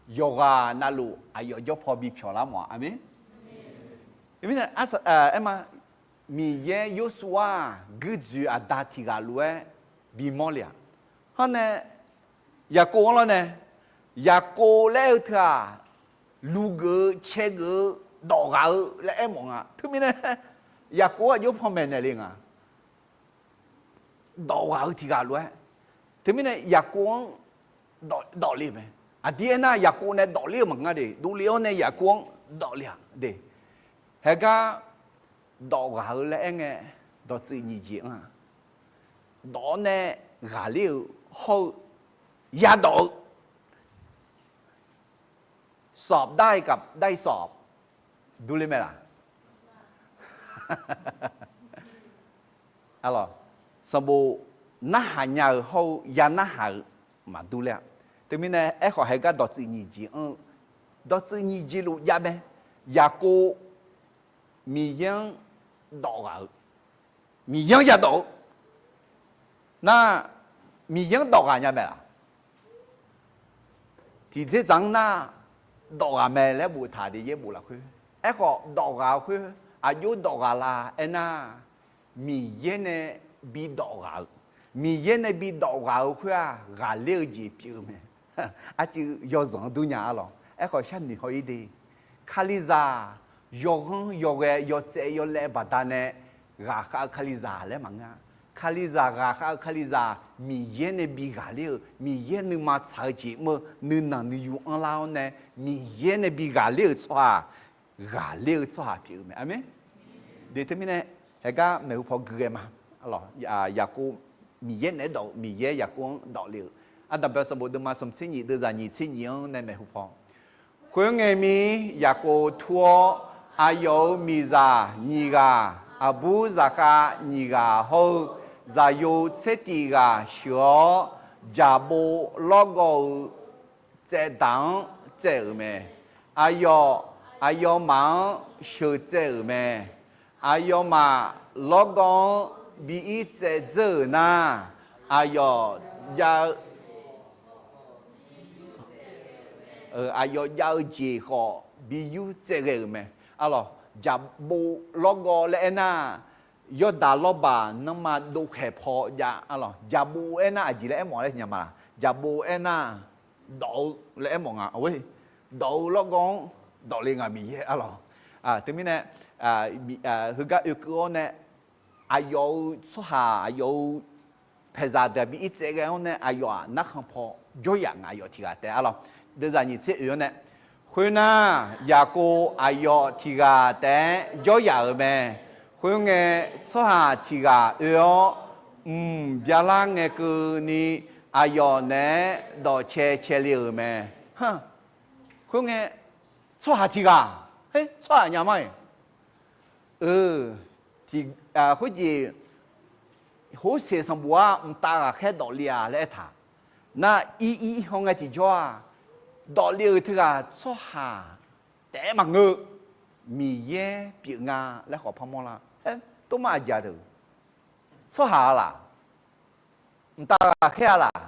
Yawqghaq navluf aqyawf jawr paw bi pyawq lar mawf-a. Aqmeq. Aerma, Miqyaer Yorsuv-aq guirdzoeq aqda tiq ghaq lof-aer bimawr le-aq. Hawr nae Yaqkov-anr lawr nae, Yaqkov laer aer-eu teu-aq, lugeuf-eu caegeuf-eu dawq ghaq-eu laer aermawf nga. Teumirnae Yaqkov-anr aqjox panmaeq naeq le nga. Dawq ghaq-eu tiq ghaq lof-aer. Teumirnae Yaqkov-anr dawf, dawf le-eu mae. Aqdir aernar, Yaqkov nae dawf ler-eu maqngeur de. Dovle-awr nae Yaqkov-anr dawf le-aq de. Haegar dawq ghaq-eu laer aer ngae, dawqtsuif nyiq jeq-anr-aq, dawf-awr nae ghaqler-eu hawr-eu yadawf-eu สอบได้ กับ ได้สอบ durler mae laq? Sanqbof narhaq nya-euq hawr-eu ya narhaq-eu maqdur ler-a. Teumirnae aerkhawf, haegar dawqtsuif nyiq jeq anr-eu, dawqtsuif nyiq jeq luf jav mae. Yaqkov Miqyaer-anr dawf ghaq-eu, Miqyaer-anr yadawf-eu nar, Miqyaer-anr dawf ghaq nya mae laq? Tiqdzerdzaq-anr nar, dawf ghaq mae laer boftaq de, yaerbof lafkhoer. Aerkhawf, dawf ghaq-eu khoer aqjox dawf ghaq la aernar, Miqyaer nae bidawf ghaq-eu, Miqyaer nae bidawf ghaq-eu khoer-aq, ghaqler-eu jeq pyeuf-eu mae. Arcuiv yawzanq-anr dur nya-a lawq. Aerkhawf, sharnoeq haw-ir de. Kalizaq yawghanr yawghae yawtsaev yawlaev baqdanae ghaqkhav-eu Kalizaq laer maqngeur-a. Kalizaq ghaqkhav-eu Kalizaq, Miqyaer nae bi ghaqler-eu, Miqyaer nuima tsaq-eu jeq mr-eu nuinanq nuiyu anrlar-awr nae, Miqyaer nae bi ghaqler-eu tsawrhaq, ghaqler-eu tsawrhaq pyeuf-eu mae. Aqmeq. De teumirnae, haegar maeqhu paw gui ghae ma. Yaqkov Miqyaer naeq-aer dawf-eu, Miqyaer Yaqkov-anr dawf le-euq. Ardanqbae sanqbof deuvma smq tser nyiq deuvzaq nyiq tser nyiq-anr nae maeqhu paw. Khoerngae mir Yaqkov tur-awr, aqyawf-euq miqzaq nyiq ghaq, aqbur zaqkhav nyiq ghaq hawr-eu, zaqyo tser tif ghaq sheuq-awr, jaqbov lawrgawv-eu tsaevdaq-anr tsaev-euq mae. Aqyawf, aqyawfmaf-anr sheuqtsaev-euq mae. Aqyawfmaf lawrgawv-anr bi ir tsaev dzeur-euq nar, aqyawf jav-eu, aqyawf jav-eu jeq khawf bi yur tsaev ghae-euq mae. Arlawq, jaqbov lawrgawv laer aernar, yawrdaq lawrbaq nanrma dovkhaeq paw jav. Arlawq, jaqbov aernar aqjeq laer aermawf laer siqnya ma laq? Jaqbov aernar, dawf-eu laer aermawf nga. Dawf-eu lawrgawv-anr dawf le nga Miqyaer. Arlawq, teumirnae, heugar oekeuv-awr nae, aqyawf-euq tsawrhaq, aqyawf-euq paeqzaq deuq-aq bi ir tsaev ghae-awr nae, aqyawf-aq narkhan paw jawryaf nga, aqyawf tiq ghaq taef. Arlawq, deuvzaq nyiq tser oe-awr nae, khoernar, Yaqkov aqyawf tiq ghaq taef-aer jawryaf-euq mae. Khoerngae, tsawrhaq tiq ghaq oe-awr, mq byalar ngae keuvni, aqyawf naeq-aer dawqcae cae le-euq mae. Khoerngae, tsawrhaq tiq ghaq, tsawrhaq nya ma-iq, khoerjeq, horseq sanqbof-ar mqtav ghaqkhaer dawf le-a laer aertaq. Nar ir ir hawngae tiqjawr-aq, dawf le-euq teughaq tsawrhaq taef-aer maqngeur-eu, Miqyaer pyeuf nga laer khawf par mawrlar. Haer, tomar aqjeq-a deuq, tsawrhaq-a laq? Mqtav ghaqkhaer-a laq?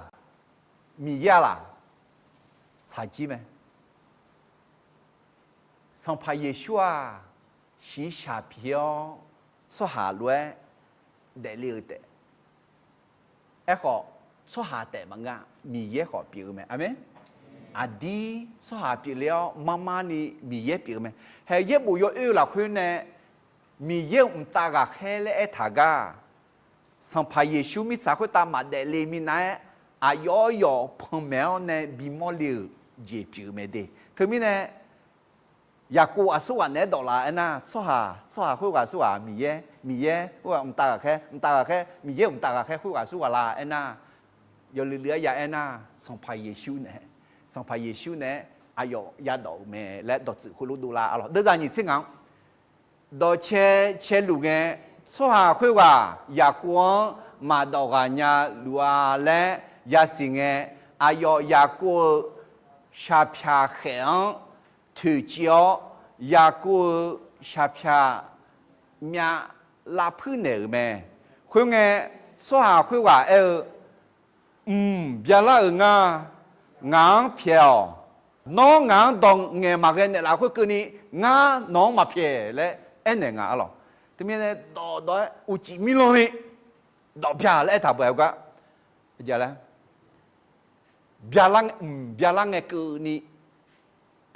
Miqyaer-a laq? Tsaqjir mae. Sanqpaq Yeqsur-aq, shiqshaq pi-awr tsawrhaq lof-aer daefle-eu taef. Aerkhawf, tsawrhaq taef maqngeur-a, Miqyaer khawf pyeuf-eu mae. Aqmeq. Aqdir tsawrhaq pyeufle-awr marmarni Miqyaer pyeuf-eu mae. Haeq yaerbof yawoer-eu lafkhoer nae Miqyaer-euq mqtav ghaqkhaer laer aertaq gar, Sanqpaq Yeqsur mirtsaq khoertav maqdaef le minav-aer, aqyawf yawf panmaeq-awr nae bimawr le-euq jeq pyeuf-eu mae de. Teumirnae, Yaqkov aqsurghaq naeq-aer dawq la aernar, tsawrhaq, tsawrhaq khoerghaq aqsurghaq Miqyaer, Miqyaer khoerghaq mqtav ghaqkhaer, mqtav ghaqkhaer, Miqyaer-euq mqtav ghaqkhaer khoerghaq aqsurghaq la aernar, Yawluiv luiv-aer ya aernar, Sanqpaq Yeqsur nae, Sanqpaq Yeqsur nae-aer aqyawf yadawf-euq mae laer dawqtsuif khoerlof dovlar arlawq. Deuvzaq nyiq tser ngaq-anr dawqcae caeluf ngae, tsawrhaq khoerghaq Yaqkov-anr maqdawf ghaq nya luf-a laer yasiq ngae, aqyawf Yaqkov-eu shaqpyaq khaef-anr toeqciv-awr, Yaqkov-eu shaqpyaq myav lavpuir naeq-euq mae. Khoerngae, tsawrhaq khoerghaq aer-eu, Mq, byalar-euq nga. Ngaq-anr pyaeq-awq. Nawr ngaq-anr dawq ngaeq maqghae naeqlaf khoerkeuvni, ngar nawq-anr maqpyaeq laer aernaeq nga arlawq. Teumirnae dawqdawq-aer uqcif mirlanni dawq byaq laer aertaq beu-aer gar, byalar, mq, byalar ngae keuvni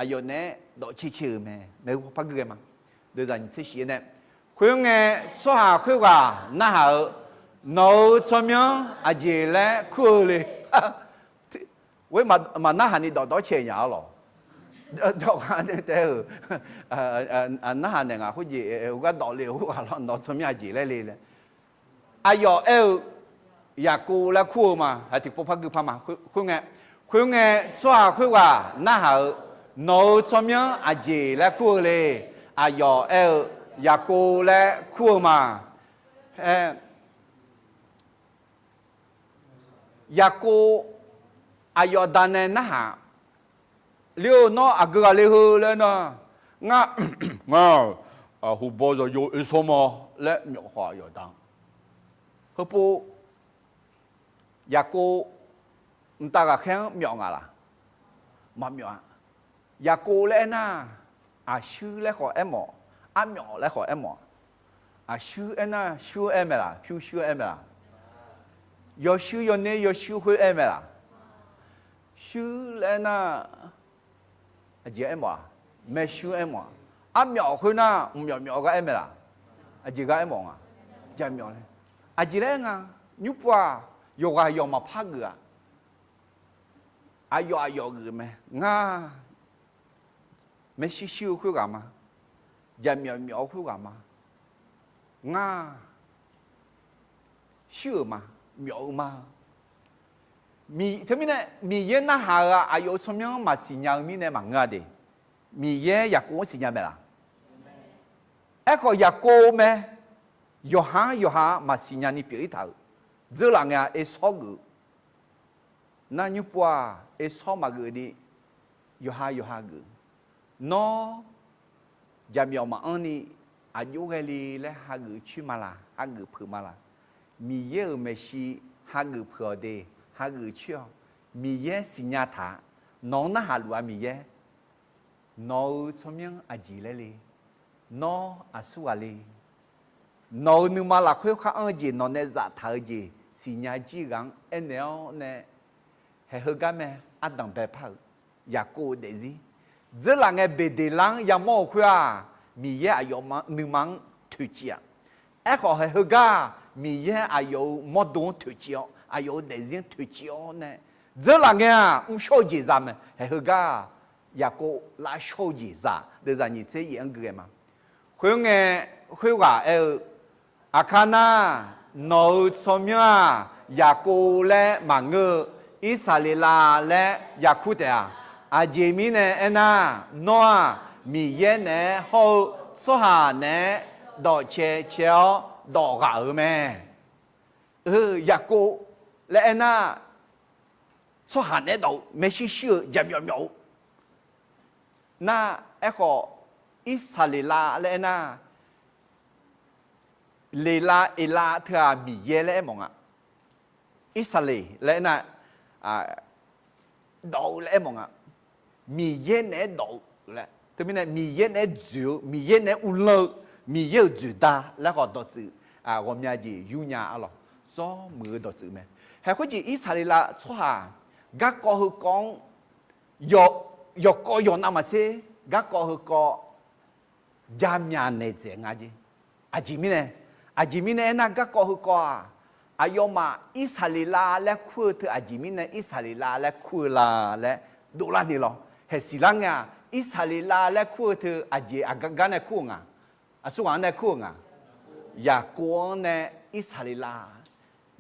aqyawf naeq-aer dawqcae cae-euq mae. Maeqhu paw par guir ghae ma. Deuvzaq nyiq tser shif-aer nae, khoerngae, tsawrhaq khoerghaq narhaq-eu, Nawq-euq tsawrmyanr aqjeq laer kur-eu le. Khoer maqnarhaq ni dawqdawq cae nya arlawq. Dawqghaq nae taef-eu, narhaq naeq ngaq khoerjeq heugar dawq le-euq khoerghaq lawr, Nawq-eu tsawrmyanr aqjeq laer le laer. Aqyawf aer-eu, Yaqkov laer kur-eu ma. Haq tiqpov par guir par ma. Khoerngae, khoerngae, tsawrhaq khoerghaq narhaq-eu, Nawq-euq tsawrmyanr aqjeq laer kur-eu le. Aqyawf aer-eu, Yaqkov laer kur-eu ma. Aer, Yaqkov aqyawf aqda nae narhaq, Le-eu, nawr aqgeu ghaq le heu laer nar, ngar, ngar, huqbaw zawqyo oesawr mawr laer myawf khawf aqyawf aqda-anr. Heupov Yaqkov mqtav ghaqkhaer-anr myawf nga laq? Maqmyawf-a. Yaqkov laer aernar, aqshuir laer khawf aermawf, armyawf laer khawf aermawf-a. Aqshuir aernar shuir aer mae laq, pyurshuir aer mae laq? Yawshuir yawner yawshuir khoer aer mae laq? Shuir laer aernar, aqjeq aermawf-a? Maershuir aermawf-a. Armyawf khoernar, mqmyawf myawf-eu gar aer mae laq? Aqjeq gar aermawf nga? Jaqmyawf laer. Aqjeq laer aer nga, nymrpov-aq, yawqghaq yawq maqpar geuf-a. Aqyawf aqyawf geuf mae. Ngar maershuir shuir-eu khoerghaq ma. Jaqmyawf myawf-eu khoerghaq ma. Ngar shuir-euq ma, myawf-eu ma. Teumirnae Miqyaer narhaq-eu-aq, aqyawf-euq tsawrmyanr-anr maqsiqnya-eu mirnae maqngeur-a de. Miqyaer Yaqkov-anr siqnya mae laq? Aerkhawf Yaqkov mae, yawqha-anr yawqha maqsiqnya ni pyeuf-ir taq-euq. Dzeurlaf ngae-a Ersawr geuf. Nar nymrpov-aq, Ersawr maqgeuf ni, yawqha yawqha geuf. Nawr jaqmyawf maqanr ni aqjox ghae le laer hageuf coer ma laq, hageuf peuq ma laq? Miqyaer-euq maeqshi hageuf peuq-awq de, hageuf coer-awq. Miqyaer siqnya taq-a. Nawq-anr narhaq luf-a Miqyaer. Nawq-euq tsawrmyanr aqjeq laer le? Nawr aqsur ghaq le? Nawq-euq nuima lafkhoer khar anr-eu jeq, nawq nae zaftaq-eu jeq siqnya jir ghaq-anr aernaeq-awr nae, haeq heugar mae, ardanq baepar-euq Yaqkov-eu daefzir. Dzeurlaf ngae Beqdeqlar-anr yamawr-eu khoer-aq, Miqyaer aqyawf nuima-anr toeqciv-aq, aerkhawf haeq heugar-aq, Miqyaer aqyawf-euq mawrdo-anr toeqciv-awr, aqyawf-euq daefzir-anr toeqciv-awr nae, dzeurlaf ngae-aq mrshawr-eu jeq za mae. Haeq heugar-aq, Yaqkov lavshawr-eu jeq za. Deuvzaq nyiq tser yaef-anr gui ghae ma. Khoerngae, khoerghaq aer-eu, Aqkar nar, nawq-euq tsawrmyanr-aq, Yaqkov laer maqngeur-eu, Irsaqleqlav laer yakur taef-a. Aqjeq mirnae aernar, nawr-aq, Miqyaer naeq-aer hawr-eu tsawrhaq naeq-aer dawqcae cae-awr dawq ghaq-euq mae. Yaqkov laer aernar, tsawrhaq naeq-aer dawq-eu maershuir shuir-eu jaqmyawf myawf-eu nar, aerkhawf Irsaqleqlav laer aernar, Leqlav Eqlav teu-aq Miqyaer laer aermawf nga. Irsaqleqlav aernar, dawq-eu laer aermawf nga. Miqyaer naeq-aer dawq-eu laer, teumirnae Miqyaer naeq-aer dzoeq-eu, Miqyaer naeq-aer uvlanr-eu, Miqyaer-euq dzoeqda laer khawf dawqtsuif ghawqmya jeq yurnya arlawq. Zawrmuiq-eu dawqtsuif mae. Haeq khoerjeq Irsaqleqlav tsawrhaq garkawv heukawv-anr yawqkawv yawqnav maqtser, garkawv heukawv jaqmyaq naeqdzaeq nga jeq. Aqjeq mirnae, aqjeq mirnae aernar, garkawv heukawv-aq, aqyawfmaf Irsaqleqlav laer kur-eu teu aqjeq mirnae Irsaqleqlav laer kur-eu la laer dovlar ni lawr. Haeq siqlar ngae-aq, Irsaqleqlav laer kur-eu teu aqjeq aqgar gar nae kur-euq nga? Aqsurghaq-anr nae kur-euq nga? Yaqkov-anr nae Irsaqleqlav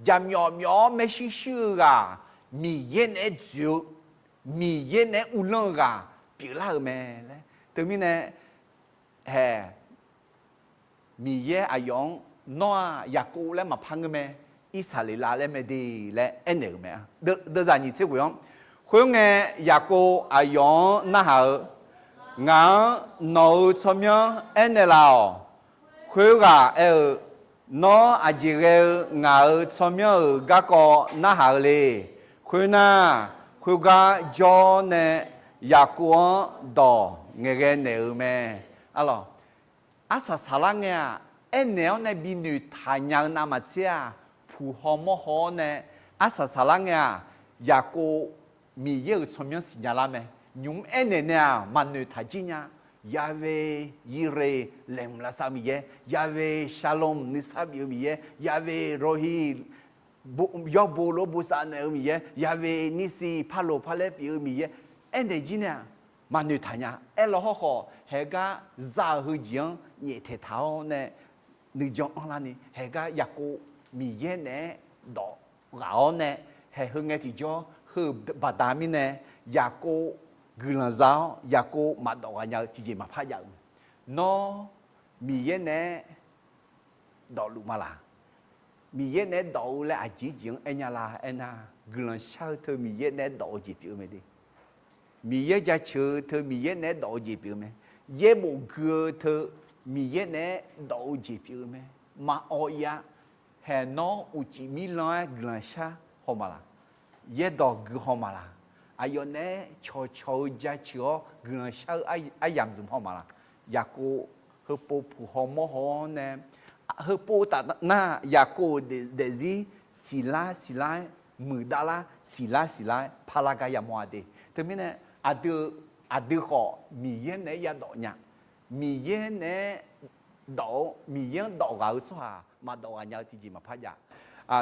jaqmyawf myawf-awr maershuir shuir-eu ghaq, Miqyaer naeq-aer dzoeq-eu, Miqyaer naeq-aer uvlanr-eu ghaq pyeuflar-euq mae laer. Teumirnae, haeq, Miqyaer aqyawf-anr, Nawr-aq Yaqkov laer maqpar ngeur mae, Irsaqleqlav laer mae de laer aernaeq-euq mae. Deuvzaq nyiq tser ghoe-anr, khoerngae, Yaqkov aqyawf-anr narhaq-eu, Ngaq-anr nawq-euq tsawrmyanr aernaeq laf-awq. Khoerghaq aer-eu, Nawr aqjeq ghae-eu ngaq-euq tsawrmyanr-euq garkawv narhaq-eu le. Khoernar, khoergar jawr nae Yaqkov-anr dawq ngaeqghae naeq-euq mae. Arlawq, arsaq saqlar ngae-aq, aernaeq-awr nae binoeq taq nya-eu navmaqtser-aq, puq haw mawr haw-awr nae arsaq saqlar ngae-aq, Yaqkov Miqyaer-euq tsawrmyanr siqnya lar mae. Nymq-mr aernaeq nae-aq maqnoeq taq jir nya. Yahweh Yireh, laeqhmq lavsav-eu Miqyaer, Yahweh Shalom, nuisar bif-eu Miqyaer, Yahweh Rohi, yawbo lof-aer bosav naeq-eu Miqyaer, Yahweh Nissi, parloq parlaer pyeuf-eu Miqyaer, aernaeq jir nae-aq maqnoeq taq nya. Aerlaw hawrkhawf, haegar za-euq heujeq-anr nyaeftaeq taq-awr nae nuijan anrlarni, haegar Yaqkov Miqyaer naeq-aer dawf ghaq-awr nae, haeq heu ngae tiqjawr heu-euq baqda mirnae, Yaqkov guiqlanq za-awr Yaqkov maqdawf ghaq nya-eu tiqjeq maqpar jav-euq mae. Nawr Miqyaer naeq-aer dawfluf ma laq? Miqyaer naeq-aer dawf-eu laer aqjeq jeq-anr aer nya la aernar, guiqlanq shar-eu teu Miqyaer naeq-aer dawf-eu jeq pyeuf-eu mae de. Miqyaer jaceuq-eu teu Miqyaer naeq-aer dawf-eu jeq pyeuf-eu mae. Yaerbof gui-eu teu Miqyaer naeq-aer dawf-eu jeq pyeuf-eu mae. Maqawv ir-a. Haeq nawr uqcif mirlanr-aer guiqlanq shar haw ma laq? Yaerdawq gui haw ma laq? Aqyawf naeq-aer cawqcawq-eu jaceuq-awr guiqlanq shar-eu aryamq zmq haw ma laq? Yaqkov heupov puq haw mawr haw-awr nae, heupov taf nar Yaqkov-euq daefzir siqlar siqlar-aer, muiqdavlar siqlar siqlar-aer parlar gar yamawr-a de. Teumirnae, aqdui khawf Miqyaer naeq-aer yadawf nya. Miqyaer naeq-aer dawf-eu, Miqyaer-anr dawf ghaq-eu tsawrhaq maqdawf ghaq nya-eu tiqjeq maqpar jav.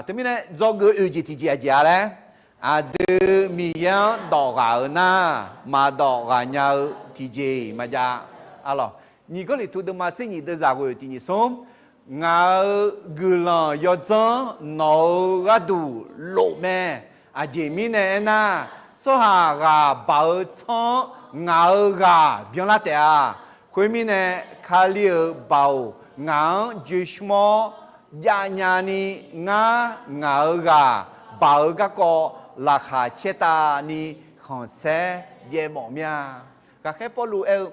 Teumirnae dzawgeuf oeq jeq tiqjeq aqjeq-a laer, aqdui Miqyaer-anr dawf ghaq-eu nar, maqdawf ghaq nya-eu tiqjeq maqjav. Arlawq, nyiq Gawrliqtu deuvma tser nyiq deuvzaq ghoe tiq nyiq smr, ngaq-euq guiqlanq yawdzanr nawq-euq gharduq lof mae. Aqjeq mirnae aernar, tsawrhaq ghaq baq-eu tsanr-anr ngaq-euq ghaq byanlar taef-a. Khoermirnae, Kali-euq baoq ngaq-anr joeqshmr-awr javnya ni, ngar ngaq-euq ghaq baq-eu garkawv laqkhaq caertavni khanqsaer jaev mawf mir-a. Ghaqkhaer Pawrluv aer-eu,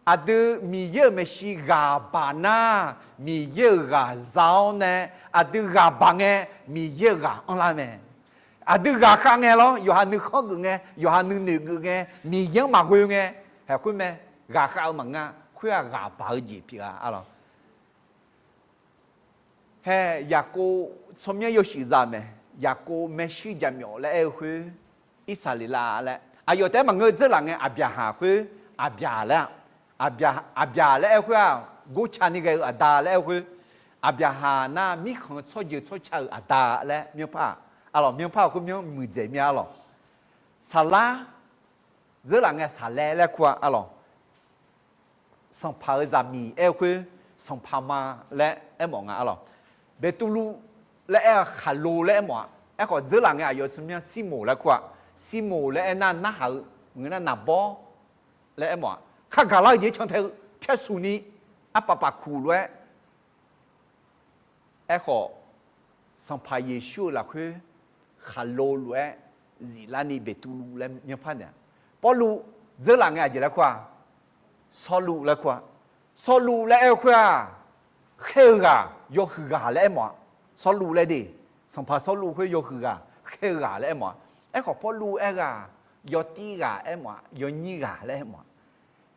aqdui Miqyaer-euq maeqshi ghaq baq nar, Miqyaer-euq ghaq za-awr nae, aqdui ghaq baq ngae, Miqyaer-euq ghaq anrlar mae. Aqdui ghaqkhav ngae lawr, yawqha nuikhanr geuf ngae, yawqha nuinoeq geuf ngae, Miqyaer-anr maqghoe ngae, haeq khoer mae. Ghaqkhav-eu maqngeur, khoer-aq ghaq baq-eu jeq pyeuf-a. Arlawq, hae Yaqkov tsawrmyanr yawshuif za mae. Yaqkov maershuir jaqmyawf laer aer-eu khoer, Irsaqleqlav laer aqyawf taef-aer maqngeur. Dzeurlaf ngae Aqbyaqhaq khoer, Aqbyaq laer-a, Aqbyaq laer aer-eu khoer-aq, gorca ni ghae-eu aqda laer aer-eu khoer, Aqbyaqhaq nar mirkhanq-eu tsawrjeuq tsawrca-euq aqda laer myanrpar-aq, arlawq, myanrpar-euq khoer myanr muiqdzaeq mir-a. Arlawq, Saqlar, dzeurlaf ngae Saqlaer laer kur-a. Arlawq, sanqpaq-euq zaqmiq aer-eu khoer, sanqpaq ma laer aermawf nga. Arlawq, Beqtuvluv laer aer-eu khaqlo laer aermawf-a. Aerkhawf dzeurlaf ngae aqyawf tsawrmyanr Sirmoq laer kur-a. Sirmoq laer aernar narhaq-eu, maqngeur nar naqbawr laer aermawf-a. Khar gaqlar-eu jeq cantae-eu pyarsuq ni arpaf paf kuq lof-aer Aerkhawf, Sanqpaq Yeqsur-euq lafkhoer khaqlo lof-aer ziflarni Beqtuvluv laer myanrpar naeq-a. Pawrluv dzeurlaf ngae aqjeq laer kur-a? Sawrluv laer kur-a. Sawrluv laer aer-eu khoer-aq, khaer-eu ghaq, yawhuiq ghaq laer aermawf-a. Sawrluv laer de, Sanqpaq Sawrluv khoer yawhuiq ghaq, khaer-eu ghaq laer aermawf-a. Aerkhawf Pawrluv aer-eu ghaq, yawtir ghaq aermawf-a, yawnyir ghaq laer aermawf-a.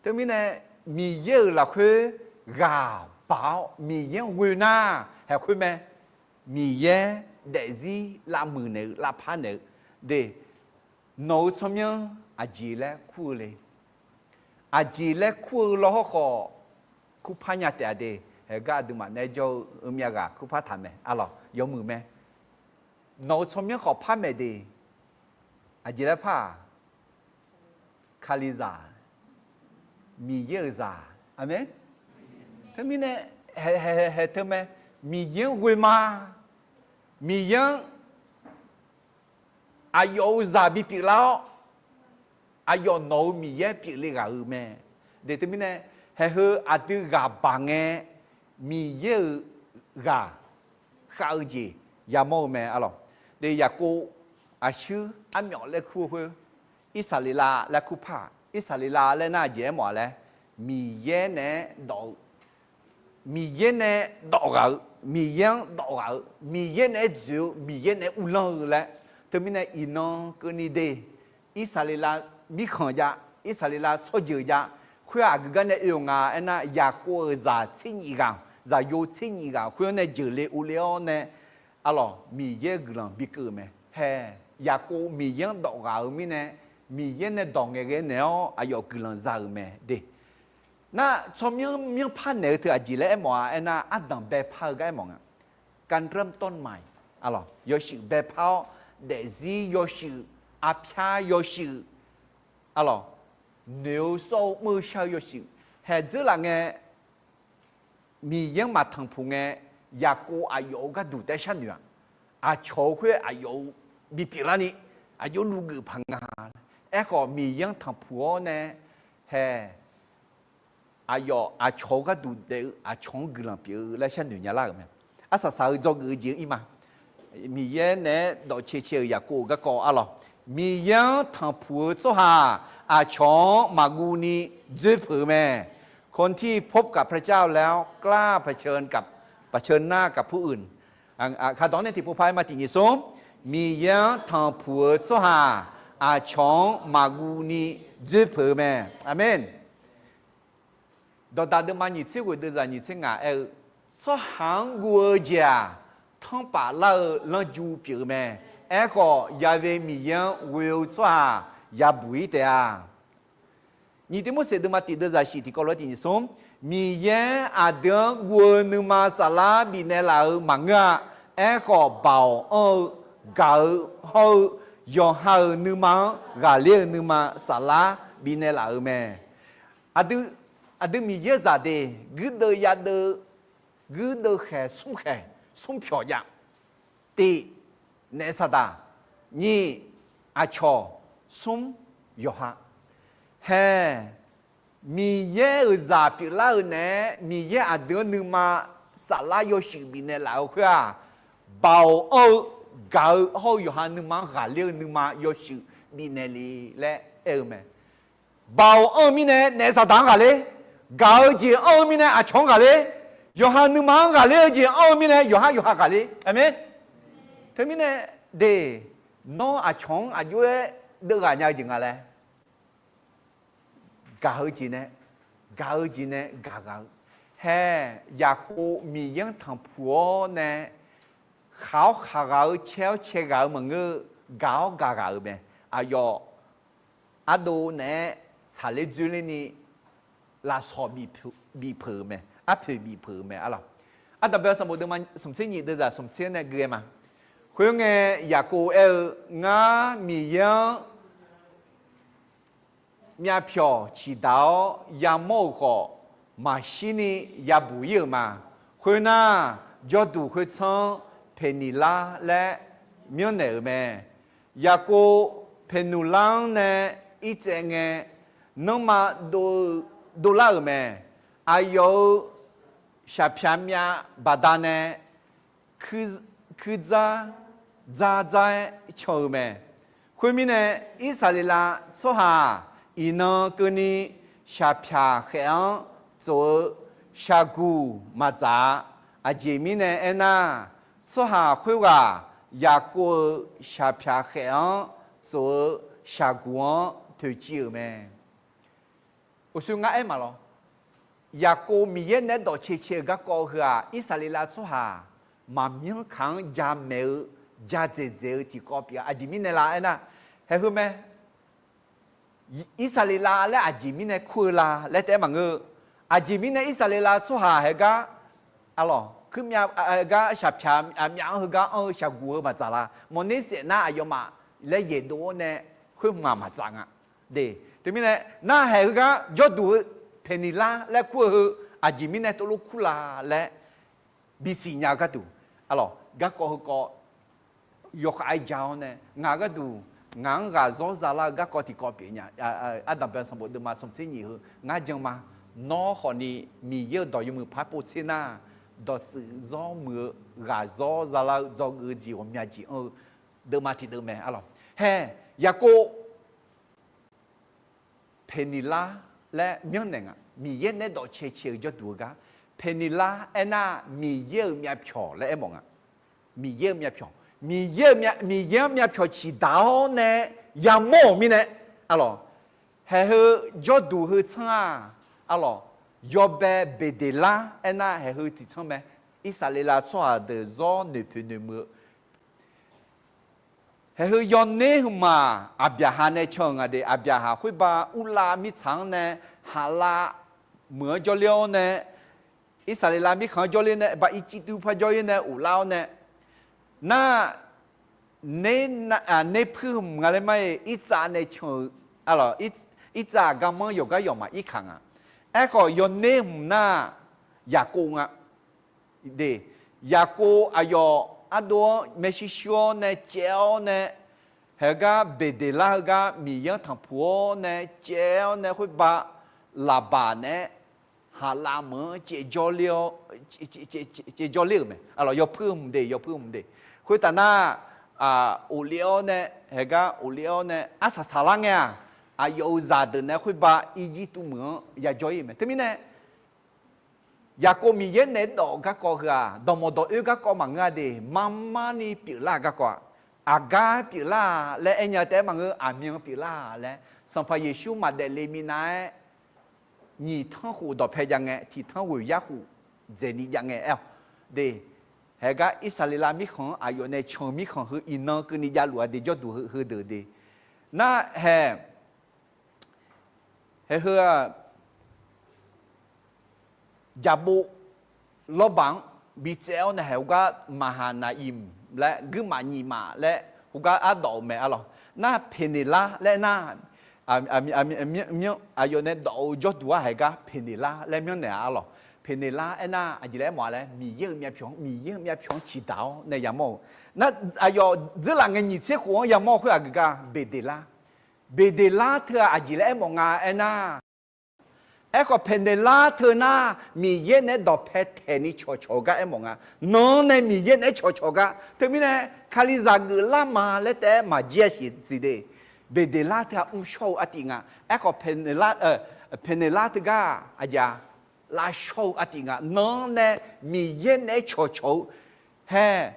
Teumirnae, Miqyaer-euq lafkhoer ghaq baq-awr Miqyaer-anr ghoe nar, haeq khoer mae. Miqyaer daefzir lavmuiq naeq-eu, lavpar naeq-eu de, nawq-euq tsawrmyanr aqjeq laer kur-eu le. Aqjeq laer kur-eu lawr hawrkhawf, kurpar nya taef-a de. Haeq gar aqduimaf naeq-aer jawr-eu heumyav ghaq kurpar taq mae. Arlawq, yawmuiq mae. Nawq-euq tsawrmyanr khawf par maeq de. Aqjeq laer par-aq, Kalizaq, Miqyaer-euq zaq. Aqmeq. Teumirnae, haeq, haeq, haeq teu mae. Miqyaer-anr ghoe ma. Miqyaer-anr aqyawf-euq zaq bipyeuf lar-awr, aqyawf nawq-euq Miqyaer pyeufle ghaq-euq mae. Deuq teumirnae, haeqheu aqdui ghaq baq ngae, Miqyaer-euq ghaq khav-eu jeq yamawr-eu mae arlawq. Deuq Yaqkov aqshuir armyawf laer kur-eu khoer, Irsaqleqlav laer kur par-aq, Irsaqleqlav laer nar aqjeq aermawf-a laer, Miqyaer naeq-aer dawf-eu Miqyaer nae dawf ghaq-eu, Miqyaer-anr dawf ghaq-eu, Miqyaer naeq-aer dzoeq-eu, Miqyaer naeq-aer uvlanr-eu laer. Teumirnae iqnan keuvni de, Irsaqleqlav mirkhanq jav, Irsaqleqlav tsawrjeuq jav, khoer-aq aqgeu gar nae oe-euq nga aernar, Yaqkov-euq zaq tser nyif ghaq, zaqyo tser nyif ghaq khoer-anr nae jeuqle uvle-awr nae, arlawq, Miqyaer-euq guiqlanq bikeuv-euq mae. Haeq, Yaqkov Miqyaer-anr dawf ghaq-eu mirnae, Miqyaer nae dawq ngaeqghae naeq-awr aqyawf guiqlanq za-euq mae de. Nar tsawrmyanr myanrpar naeq-eu teu aqjeq laer aermawf-a aernar, ardanq baepar-eu gar aermawf nga. การเริ่มต้นใหม่ arlawq, yawshuif baepar-awr, daefzir yawshuif, arpyar yawshuif, arlawq, noeq-eu sawr-eu mr-eu shar-eu yawshuif, haeq dzeur laf ngae, Miqyaer-anr maqtanqpuq ngae, Yaqkov aqyawf-euq gharduq taef-aer sharnoeq-aq, aqcawq-eu khoer aqyawf-euq bipyeuf larni, aqjox luvgeuf paq nga. Aerkhawf Miqyaer-anr tanqpuq-awr nae, haeq, aqyawf aqcawq-eu gharduq daef-eu aqcawq-anr guiqlanq pyeuf-eu laer sharnoeq nya lar-euq mae. Arsaq saq-eu dzawgeuf-eu jeq-anr ir ma. Miqyaer naeq-aer dawqcae cae-euq Yaqkov-euq garkawv arlawq, Miqyaer-anr tanqpuq-eu tsawrhaq aqcawq-anr maqguv ni dzoerpeuq-eu mae. คนที่พบกับพระเจ้าแล้วกล้าเผชิญกับ เผชิญหน้ากับผู้อื่น Kaqdawq nae tiqpov par-aer ma tiqnyif smr, Miqyaer-anr tanqpuq-eu tsawrhaq aqcawq-anr maqguv ni dzoerpeuq-eu mae. Aqmeq. Dawqdaq deuvma nyiq tser ghoeq deuvzaq nyiq tser ngaq aer-eu, tsawrhaq-anr guv-eu jeq-aq, tanrpaf lar-eu lanrju pyeuf-eu mae. Aerkhawf, Yaqve Miqyaer-anr ghoe-eu tsawrhaq yabuq-ir taef-a. Nyiq Tiqmorseq deuvma tiq deuvzaq shif tiqkawv lof-aer tiqnyif smr, Miqyaer aqdui-anr guv-eu nuima saflar bifnaeq laf-euq maqngeur-a. Aerkhawf, baoq anr-eu, gaq-eu hawr-eu, yawqha-euq nuima-anr ghaqler-eu nuima saflar bifnaeq laf-euq mae. Aqdui, aqdui Miqyaer zaqdeuq guirdeuv yadeuv, guirdeuv khaeq smr khaeq smr pyawq jav. Tiq, naef saqdaq. Nyiq, aqcawq. Smr, yawqha. Hae, Miqyaer-euq zaq pyeuflar-eu naeq-aer Miqyaer aqdui-anr nuima saflar yawshuif bifnaeq laf-eu khoer-aq, baoq anr-eu, gaq-eu hawr-eu yawqha nuima-anr ghaqler-eu nuima yawshuif bifnaeq le laer aer-eu mae. Baoq anr-eu mirnae naef saqdaq-anr ghaqler, gaq-eu jeq anr-eu mirnae aqcawq-anr ghaqler, yawqha nuima-anr ghaqler-eu jeq anr-eu mirnae yawqhar yawqha ghaqler. Aqmeq. Teumirnae de, nawr aqcawq-anr aqjox-aer deuvghaq nya-eu jeq nga laer, gaq-eu jeq nae, gaq-eu jeq nae gaq ghaq-eu. Hae, Yaqkov Miqyaer-anr tanqpuq-awr nae, khaq-awr khaq ghaq-eu, cae-awr cae ghaq-eu maqngeur-eu, gaq-awr gaq ghaq-euq mae. Aqyawf ardov naeq-aer tsaqler dzoerlerni lafsawq bifpeuq-euq mae, arpoeq bifpeuq-euq mae arlawq. Ardanqbae-eu sanqbof deuvma smqtser nyiq deuvzaq smqtser nae gui-aer ma. Khoerngae, Yaqkov aer-eu, Ngar Miqyaer-anr myavpyawq ciqdaq-awr yamawr-euq khawf, maqshirni yabuq-ir-euq ma. Khoernar, jawrduq khoertsanr-anr Peqniqlar laer myanrnaeq-euq mae. Yaqkov Peqnuqlar-anr nae irtsaev ngae, nanrma dov-eu, dovlar-euq mae. Aqyawf-euq shaqpyaq myav baqdanae kuirdzar dzar dzar-aer can-eu mae. Khoermirnae, Irsaqleqlav tsawrhaq-aq, iqnan keuvni shaqpyaq khaef-anr tsof-eu shaqguq maqdzaq-a. Aqjeq mirnae aernar, tsawrhaq khoerghaq Yaqkov-euq shaqpyaq khaef-anr tsof-eu shaqguq-anr toeqciv-euq mae. Uqshoe ngar aer maqlawr. Yaqkov Miqyaer naeq-aer dawqcae cae-eu garkawv heu-aq, Irsaqleqlav tsawrhaq maqmyanr kaq-anr jamaeq-eu, jadzaeq dzaeq-eu tiqkawv pyeuf-a. Aqjeq mirnae la aernar, haeq heu mae. Irsaqleqlav laer aqjeq mirnae kur-eu la laer taef-aer maqngeur-eu. Aqjeq mirnae Irsaqleqlav tsawrhaq haeq gar, arlawq, kuirmyav, gar shaqpyaq aqmyav-anr heugar anr-eu shaqguq heu maqdzaq la. Mawqner saef nar aqyawfmaf laer yaeqdov-awr nae khoer hmq-aq maqdzaq nga. De, teumirnae narhaq heugar jawrduq-eu Peqniqlar laer kur-eu heu aqjeq mirnae tov lof kur la laer bisiq nya-eu gharduq, arlawq, garkawv heukawv yawkhav-aer ja-awr nae, ngaq gharduq ngaq-anr ghaqzawr zalar-eu garkawv tiqkawv pyeuf nya. Ardanqbae sanqbof deuvma smq tser nyiq heu ngar jan ma. Nawr khawfni Miqyaer-euq dawq yawmuiq par pov tser nar, dawqtsuif zawr muiq-eu ghaqzawr zalar-eu dzawgeuf-eu jeq ghawqmya jeq anr-eu deuvma tiqdeuv mae arlawq. Hae, Yaqkov Peqniqlar laer myanrnaeq nga. Miqyaer naeq-aer dawqcae cae-eu jawrduq-eu gar. Peqniqlar aernar, Miqyaer-euq myavpyawq laer aermawf nga. Miqyaer-euq myavpyawq, Miqyaer-euq myav- Miqyaer-anr myavpyawq ciqdaq-awr nae yamawr-euq mirnae, arlawq, haeq heu jawrduq heu tsanr-aq, arlawq, yawbae Beqdeqlar aernar, haeq heu tiqtsanr mae. Irsaqleqlav tsawrhaq deuq zawr noeqpoeq noeqmuiq-eu Haeq heu yawner hmq-aq, Aqbyaqhaq nae can-euq nga de. Aqbyaqhaq khoerbav Urlav mirtsaq-anr nae Haqlav meuq-anr jawrler-awr nae, Irsaqleqlav mirkhanq-anr jawrler nae, ba Irjirtuv par jawrler nae ghoflar-awr nae, nar, ner, nerpuir hmq nga laer mar-iq, Irtsav nae can-eu, arlawq, Irtsav garmanr yawqgar yawqmaf irkaq nga. Aerkhawf yawner hmq nar, Yaqkov nga. De, Yaqkov aqyawf ardov-anr maershuir shuir-awr nae caev-awr nae, haeq-eu gar Beqdeqlar heu gar Miqyaer-anr tanqpuq-awr nae caev-awr nae khoerbav Laqbaq naeq-aer Haqlav meuq-anr caev jawrler-awr, caev jawrler-euq mae. Arlawq, yawpuir hmq de, yawpuir hmq de. Khoertaf nar, ghofler-awr nae, haeq gar ghofler-awr nae arsaq saqlar ngae-aq, aqyawf-euq zaqdeuq nae khoerbav Irjirtuv meuq-anr yajawr-ir-euq mae. Teumirnae, Yaqkov Miqyaer naeq-aer dawf garkawv heu-aq, dawqmawq dawq oer garkawv maqngeur-a de, marmarni pyeuflar-euq garkawv-aq, aqgar pyeuflar-a laer aernya taef-aer maqngeur, aqmyan pyeuflar-a laer Sanqpaq Yeqsur maqdaef le minav-aer, nyiq tanr khof dawqpae jav ngae, tiq tanr ghoeq yar khof dzaeqni jav ngae aer-awq. De, haeq gar Irsaqleqlav mirkhanq-anr aqyawf nae can-eu mirkhanq heu iqnan keuvni javluf-a de, jawrduq heudeuq de. Nar haeq, haeq heu-aq, jaqbov lawrbaq-anr bitsaev-awr nae haeq khoergar Maqhaqnaqimq laer guirmaf nyiq maf laer khoergar ardawf-eu mae arlawq. Nar Peqneqlar laer nar, aqyawf nae dawf-eu jawrduq-anr haeq gar Peqneqlar laer myanrnaeq-a arlawq. Peqneqlar aernar aqjeq laer aermawf-a laer, Miqyaer-euq myavpyawq-anr, Miqyaer-euq myavpyawq-anr ciqdaq-awr nae yamawr-eu. Nar aqyawf dzeurlaf ngae nyiq tser khof-anr yamawr-eu khoer-aq, geugar Beqdeqlar. Beqdeqlar teu-aq aqjeq laer aermawf nga aernar, aerkhawf Peqneqlar teu nar, Miqyaer naeq-aer dawqpae taeqni cawqcawq-eu gar aermawf nga. Nan-anr nae Miqyaer naeq-aer cawqcawq gar. Teumirnae, Kalizaq geuflar ma laer taef-aer maqjir-a siq siq de. Beqdeqlar teu-aq mrshawr-eu artiv nga. Aerkhawf Peqneqlar, Peqneqlar teugar aqjeq-a, lavshawr-eu artiv nga. Nan-anr nae Miqyaer naeq-aer cawqcawq-eu hae,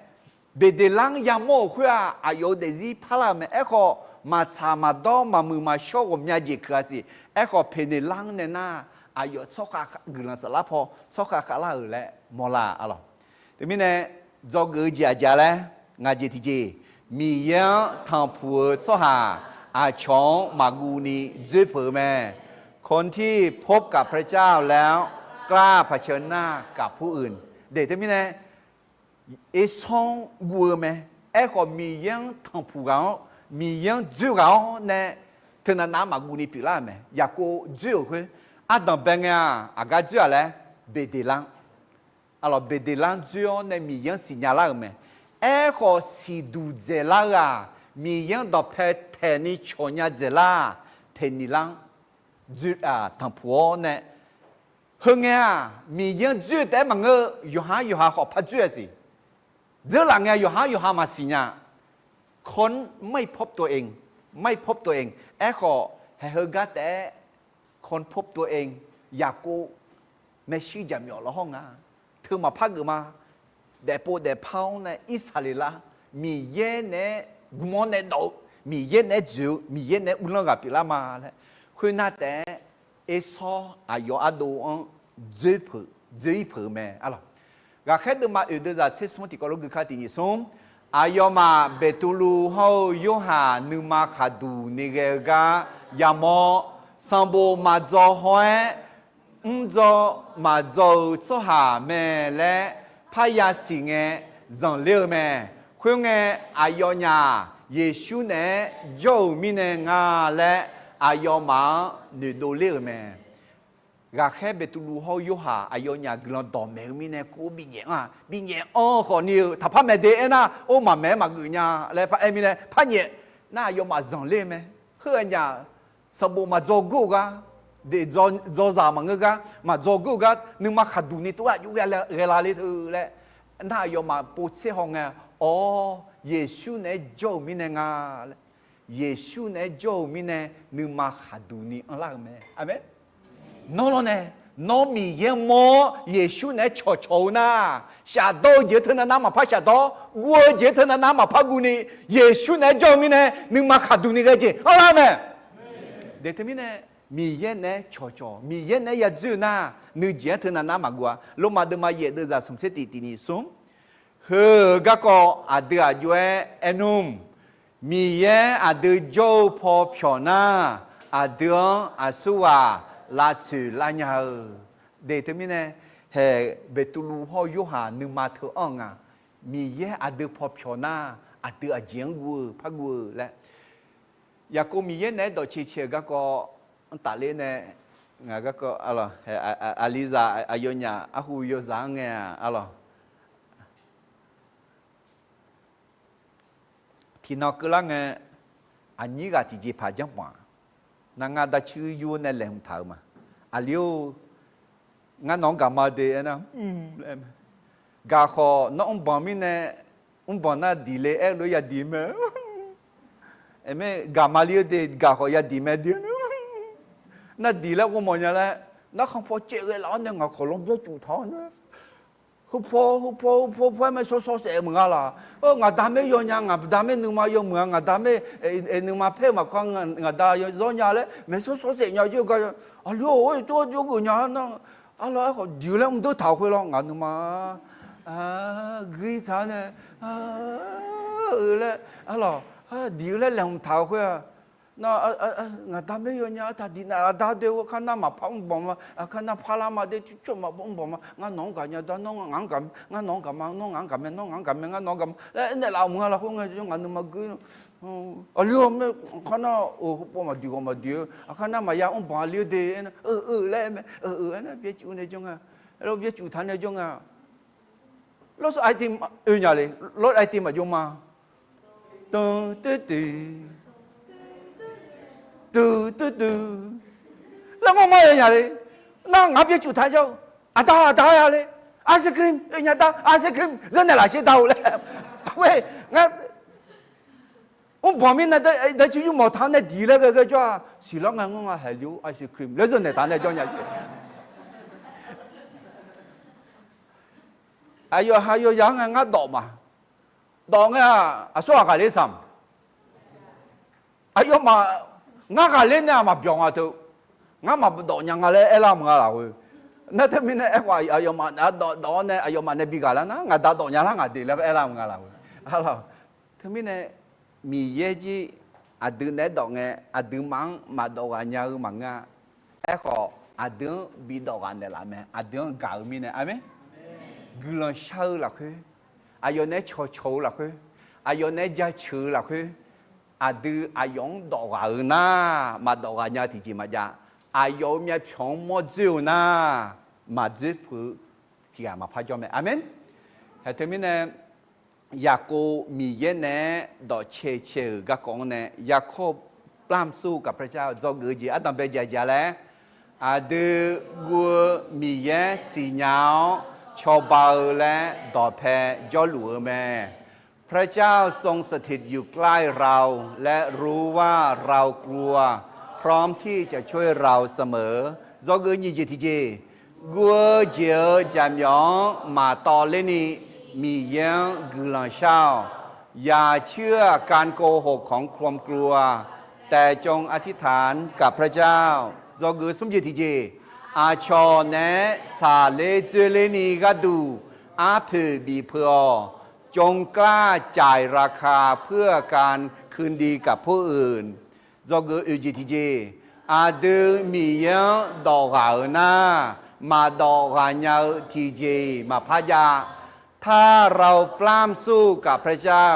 Beqdeqlar-anr yamawr-euq khoer-aq, aqyawf-euq daefzir parlar-euq mae. Aerkhawf, maqtsaq maqdawr maqmuiq maqshawr ghawqmya jeq keuq-a siq. Aerkhawf Peqneqlar-anr nae nar, aqyawf tsawrkhav guiqlanq saflar paw tsawrkhav khavlar-euq laer mawrlar-a arlawq. Teumirnae, dzawgeuf-eu jeq aqjeq laer, ngaq jeq tiqjeq, Miqyaer-anr tanqpuq-eu tsawrhaq aqcawq-anr maqguv ni dzoerpeuq-eu mae. คนที่พบกับพระเจ้าแล้วกล้าเผชิญหน้ากับผู้อื่น De teumirnae, Ersawr-anr guv-eu mae. Aerkhawf Miqyaer-anr tanqpuq ghaq-awr, Miqyaer-anr dzoer ghaq-awr nae, teunav nav-anr maqguv ni pyeuflar-euq mae. Yaqkov dzoer-euq khoer, ardanq bae ngae-aq, aqgar dzoer-aq laer, Beqdeqlar-anr, arlawq, Beqdeqlar-anr dzoer-awr nae Miqyaer-anr siqnya lar-euq mae. Aerkhawf siqduq dzaeqlar-eu-aq, Miqyaer-anr dawqpae taeqni cawqnya dzaeqlar-aq, Peqneqlar-anr dzoer, tanqpuq-awr nae, heu ngae-aq, Miqyaer-anr dzoer-eu taef-aer maqngeur-eu, yawqha-anr yawqha khawf par dzoer-a siq. Dzeurlaf ngae yawqha-anr yawqha maqsiqnya. คนไม่พบตัวเอง ไม่พบตัวเอง Aerkhawf, haeq heugar taef-aer คนพบตัวเอง Yaqkov maershuir jaqmyawf lawhawr nga. Teu maqpar geuf ma. Daefpov daefpar-awr nae Irsaqleqlav, Miqyaer naeq-aer gm-awr nae dawf-eu, Miqyaer naeq-aer dzoeq-eu, Miqyaer naeq-aer uvlanr ghaq pyeuflar ma laer. Khoernar taef-aer, Ersawr aqyawf ardov-anr dzoer-ir peuq-eu mae arlawq. Ghaqkhaer deuvma oeq deuvzaq tser smr tiqkawv lof gui kar tiq nyiq smr. Aqyawfmaf Beqtuvluv hawr-eu Yorhaq nuima khaqduq ni ghae-eu gar yamawr. Sanqbof maqdzaw hawr-aer, mrdzaw maqdzaw-eu tsawrhaq mae laer parya siq ngae zanqler-eu mae. Khoerngae, aqyawfnyaf Yeqsur naeq-aer jawr-euq mirnae nga laer aqyawfmaf-anr noeqdov ler-euq mae. Ghaqkhaer Beqtuvluv hawr-eu Yorhaq aqyawfnyaf guiqlanq dawqmaeq-eu mirnae kur-eu binyaef-anr-aq, binyaef anr-eu khawfni-eu taqpar maeq de aernar, or maqmaeq-aer maqgeuf nya laer par aer mirnae par nyaef nar, aqyawfmaf zanqler-eu mae. Heu-aq nyaf sanqbof maqdzawr geur-eu gar, deq dzawrzaq maqngeur gar, maqdzawr geur-eu gar, nuima khaqduq ni tov-aer aqjox ghae la le teu laer nar, aqyawfmaf povtser hawngae, awr, Yeqsur naeq-aer jawr-euq mirnae nga laer, Yeqsur naeq-aer jawr-euq mirnae nuima khaqduq ni anrlar-eu mae. Aqmeq. Nawr lawrnae, nawr Miqyaer mawr-awr Yeqsur naeq-aer cawqcawq-eu nar, shafdawr-eu jeq-anr teunav nar maqpar shafdawr, guv-eu jeq-anr teunav nar maqpar guvni, Yeqsur naeq-aer jawr-eu mirnae nuima khaqduq ni ghae jeq anrlar mae. Deq teumirnae, Miqyaer naeq-aer cawqcawq, Miqyaer naeq-aer yadzoer-eu nar, nuijeq-anr teunav nar maqguv-a. Lormav deuvma yaef deuvzaq smq tser tiq tiq nyiq smr. Heu-euq garkawv aqdui aqjox-aer aer nmr. Miqyaer aqdui jawr-eu paw pyawq nar, aqdui-anr aqsurghaq lavtsoeq lar nya-eu. Deq teumirnae, haeq Beqtuvluv hawr-eu Yorhaq nuima teu anr-eu nga. Miqyaer aqdui paw pyawq nar, aqdui aqjeq-anr guv-eu par guv-eu laer. Yaqkov Miqyaer naeq-aer dawqcae cae-euq garkawv-anr tafler nae, ngaq garkawv, aqlizaq aqyawfnyaf arhu yawzaq-anr ngae-aq, arlawq. Tiqnan keuvlar ngae, aqnyir ghaq tiqjeqpaq janrpanq-aq, nar ngar darcuir yur nae laeqhmq taq-euq ma. Aqli-or, ngar nawq-anr gaqma de aernar, laer mae. Gaqkhawf nawr mrbanq mirnae, mrbanq nar diq le aer-eu lof-aer yadiq mae. Aermae gaqma li-eu de gaqkhawf yadiq mae de. Nar diq laer ghov mawf nya laer, narkhan paw caev ghae laf-awr nae ngaq khawf lanbyaer cuf taq-awr nae, heupaw heupaw heupaw paw-aer maeqshawr shawr saef meuq nga laq. Ngaq da maer yawnya, ngaq da maer nuima yawmuiq-a, ngaq da maer nuima paer-eu maqkar, ngaq da yawzawr nya laer maeqshawr shawr saef nya jir-eu gar. Aqli-or, tov-aer jawrgeuf nya nar, arlawq, aerkhawf diq-eu laer mrdeur taq-euq khoer lawr ngaq nuima guir taq-awr nae, eu laer, arlawq, diq-eu laer laeqhmq taq-euq khoer-aq, nar, ngaq da maer yawnya, artaq diq naeq aqda doe-eu kar nar maqpar mrbanq ma, kar nar parlar ma de, cucawr maqpar mrbanq ma, ngar nawq-anr gaqnya da, nawr ngaq-anr gaq, ngar nawq-anr gaqma, nawr ngaq-anr gaqmae, nawr ngaq-anr gaqmae, ngar nawq-anr gaqmae laer aernaeq laf-euq maqnga lafkhoer ngae, ngar nuima guir. Aqli-or, maer kar nar-euq heupaw maqdiq ghawq maqdiq-eu, aqkar nar maqya mrbanq aqli-or de aernar, eu eu laer aer mae, eu eu aernar byaercuf nae jawr nga, aerlawr byaercuf taq nae jawr nga. Lawr sawr aiti oe nya le, lawr aiti maqjov ma. Teu teu teu, teu teu teu, laer mawr mar oe nya le. Nar ngaq byaercuf taq jawr-eu, aqda aqda ya le, ice cream oe nya da, ice cream zanrnaeq laf sher da-o laer. Aer, ngar mrbanq mirnae darcuir yurmawf taq-awr nae diq laer ghae ghae jawr-aq, siqlar ngae ngeur nga haeq li-or ice cream laer zanrnaeq taq nae jawr nya sher. Aqyawf ha yawzaq-anr ngae ngar dawf ma. Dawf ngae-aq aqsur ghaq ghaqler samq. Aqyawfmaf ngar ghaqler nae-aq maqbyawq nga teu. Ngar maqdawf nya nga laer aerlar mq nga lafkhoer. Nar teumirnae aerkhawf aqyawfmaf dawf-awr nae aqyawfmaf nae bi ghaq lar nar ngaq da dawf nya lar ngaq de laer aerlar mq nga lafkhoer. Teumirnae Miqyaer jir aqdui naeq-aer dawf ngae aqduimaf-anr maqdawf ghaq nya-eu maqngeur-a. Aerkhawf aqdui-anr bidawf ghaq naeqlaf mae, aqdui-anr gaq-eu mirnae. Aqmeq. Guiqlanq shar-eu lafkhoer, aqyawf naeq-aer cawqcawq-eu lafkhoer, aqyawf naeq-aer jaceuq-eu lafkhoer, aqdui aqyawf-anr dawf ghaq-eu nar, maqdawf ghaq nya tiqjeq maqjav. Aqyawf-euq myavpyawq-anr mawr dzoer-eu nar, maqdzoer puq-eu tiqghaq maqpar jawr mae. Aqmeq. Haeq teumirnae, Yaqkov Miqyaer naeq-aer dawqcae cae-euq garkawv-anr nae, อย่าข้อพร่ำสู้กับพระเจ้า dzawgeuf-eu jeq ardanqbae jaqjaq laer, aqdui guv-eu Miqyaer siqnya-awr cawba-eu laer dawqpae jawrluf-eu mae. พระเจ้าทรงสถิตอยู่ใกล้เรา และรู้ว่าเรากลัว พร้อมที่จะช่วยเราเสมอ dzawgeuf nyiq jeq tiqjeq, guv-eu jeq-euq jaqmyawf-anr maqtawv lerni Miqyaer-anr guiqlanq shar-awq. อย่าเชื่อการโกหกของความกลัว แต่จงอธิษฐานกับพระเจ้า dzawgeuf smr jeq tiqjeq, aqcawq naeq-aer tsaqler dzoerlerni gharduq arpoeq bif peuq-awq. จงกล้าจ่ายราคาเพื่อการคืนดีกับผู้อื่น Dzawgeuf oeq jeq tiqjeq, aqdui Miqyaer-anr dawq ghaq-euq nar, maqdawq ghaq nya-eu tiqjeq-iq maqpar jav. ถ้าเราพร่ำสู้กับพระเจ้า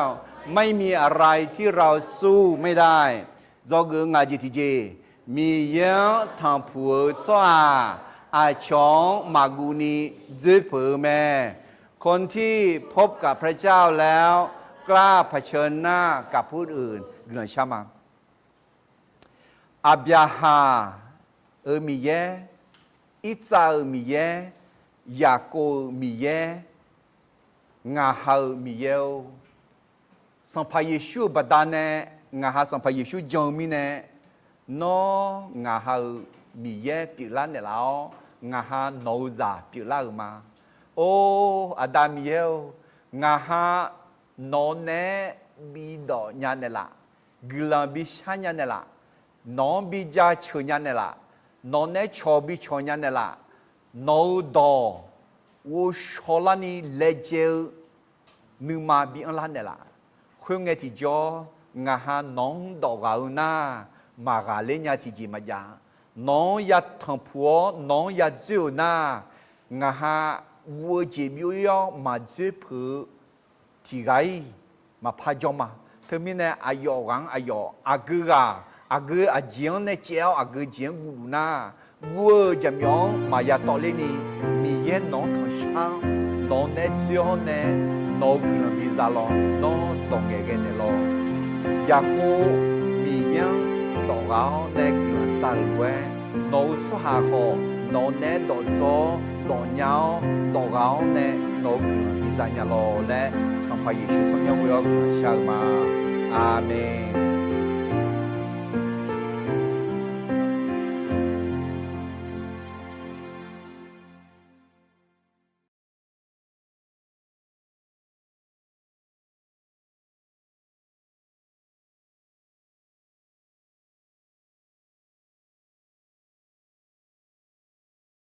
ไม่มีอะไรที่เราสู้ไม่ได้ Dzawgeuf ngaq jeq tiqjeq, Miqyaer-anr tanqpuq-eu tsawrhaq aqcawq-anr maqguv ni dzoerpeuq-eu mae. คนที่พบกับพระเจ้าแล้วกล้าเผชิญหน้ากับผู้อื่น guiqlanq shar ma. Aqbyaqhaq-euq Miqyaer, Irtsav-euq Miqyaer, Yaqkov-euq Miqyaer, ngaq ha-euq Miqyaer-or, Sanqpaq Yeqsur-euq baqdanae ngaq ha Sanqpaq Yeqsur jan-eu mirnae, nawr ngaq ha-euq Miqyaer pyeuflar naeqlaf-awr, ngaq ha nawq-eu zaq pyeuflar-euq ma. Or, Aqda Miqyaer-or, ngaq ha nawq naeq-aer bidawq nya naeqlaf, guiqlanq bishar nya naeqlaf, nawq-anr bijaceuq nya naeqlaf, nawq naeq-aer cawq bicawq nya naeqlaf, nawq-eu dawq ghovshaw larni laejae-eu nuima bi anrlar naeqlaf. Khoerngae tiqjawr, ngaq ha nawq-anr dawf ghaq-eu nar, maqghaqler nya tiqjeq maqjav. Nawq-anr yatanq puq-awr, nawq-anr yadzoer-euq nar, ngaq ha guv-eu jeq byov-ir-awr maqdzoer peuq-eu tiqghaq-iq maqpar jawr ma. Teumirnae aqyawf ghaq-anr aqyawf, aqgeu ghaq, aqgeu aqjeq-anr nae caev-awr aqgeu jeq-anr guvluf nar, guv-eu jaqmyawf-anr maqya tawvler ni, Miqyaer nawq-anr tanqshar-awr, nawq naeq-aer dzoer-awr nae, nawq-eu guiqlanq biza lawr, nawr dawq ngaeqghae naeqlawq. Yaqkov Miqyaer-anr dawq ghaq-awr nae guiqlanq za-euq lof-aer, nawq-eu tsawrhaq khawf nawq naeq-aer dawqdzawr-awr dawq nya-awr dawq ghaq-awr nae nawq-eu guiqlanq biza nya lawq laer, Sanqpaq Yeqsur tsawrmyanr ghoe-awr guiqlanq shar-eu ma. Aqmeq.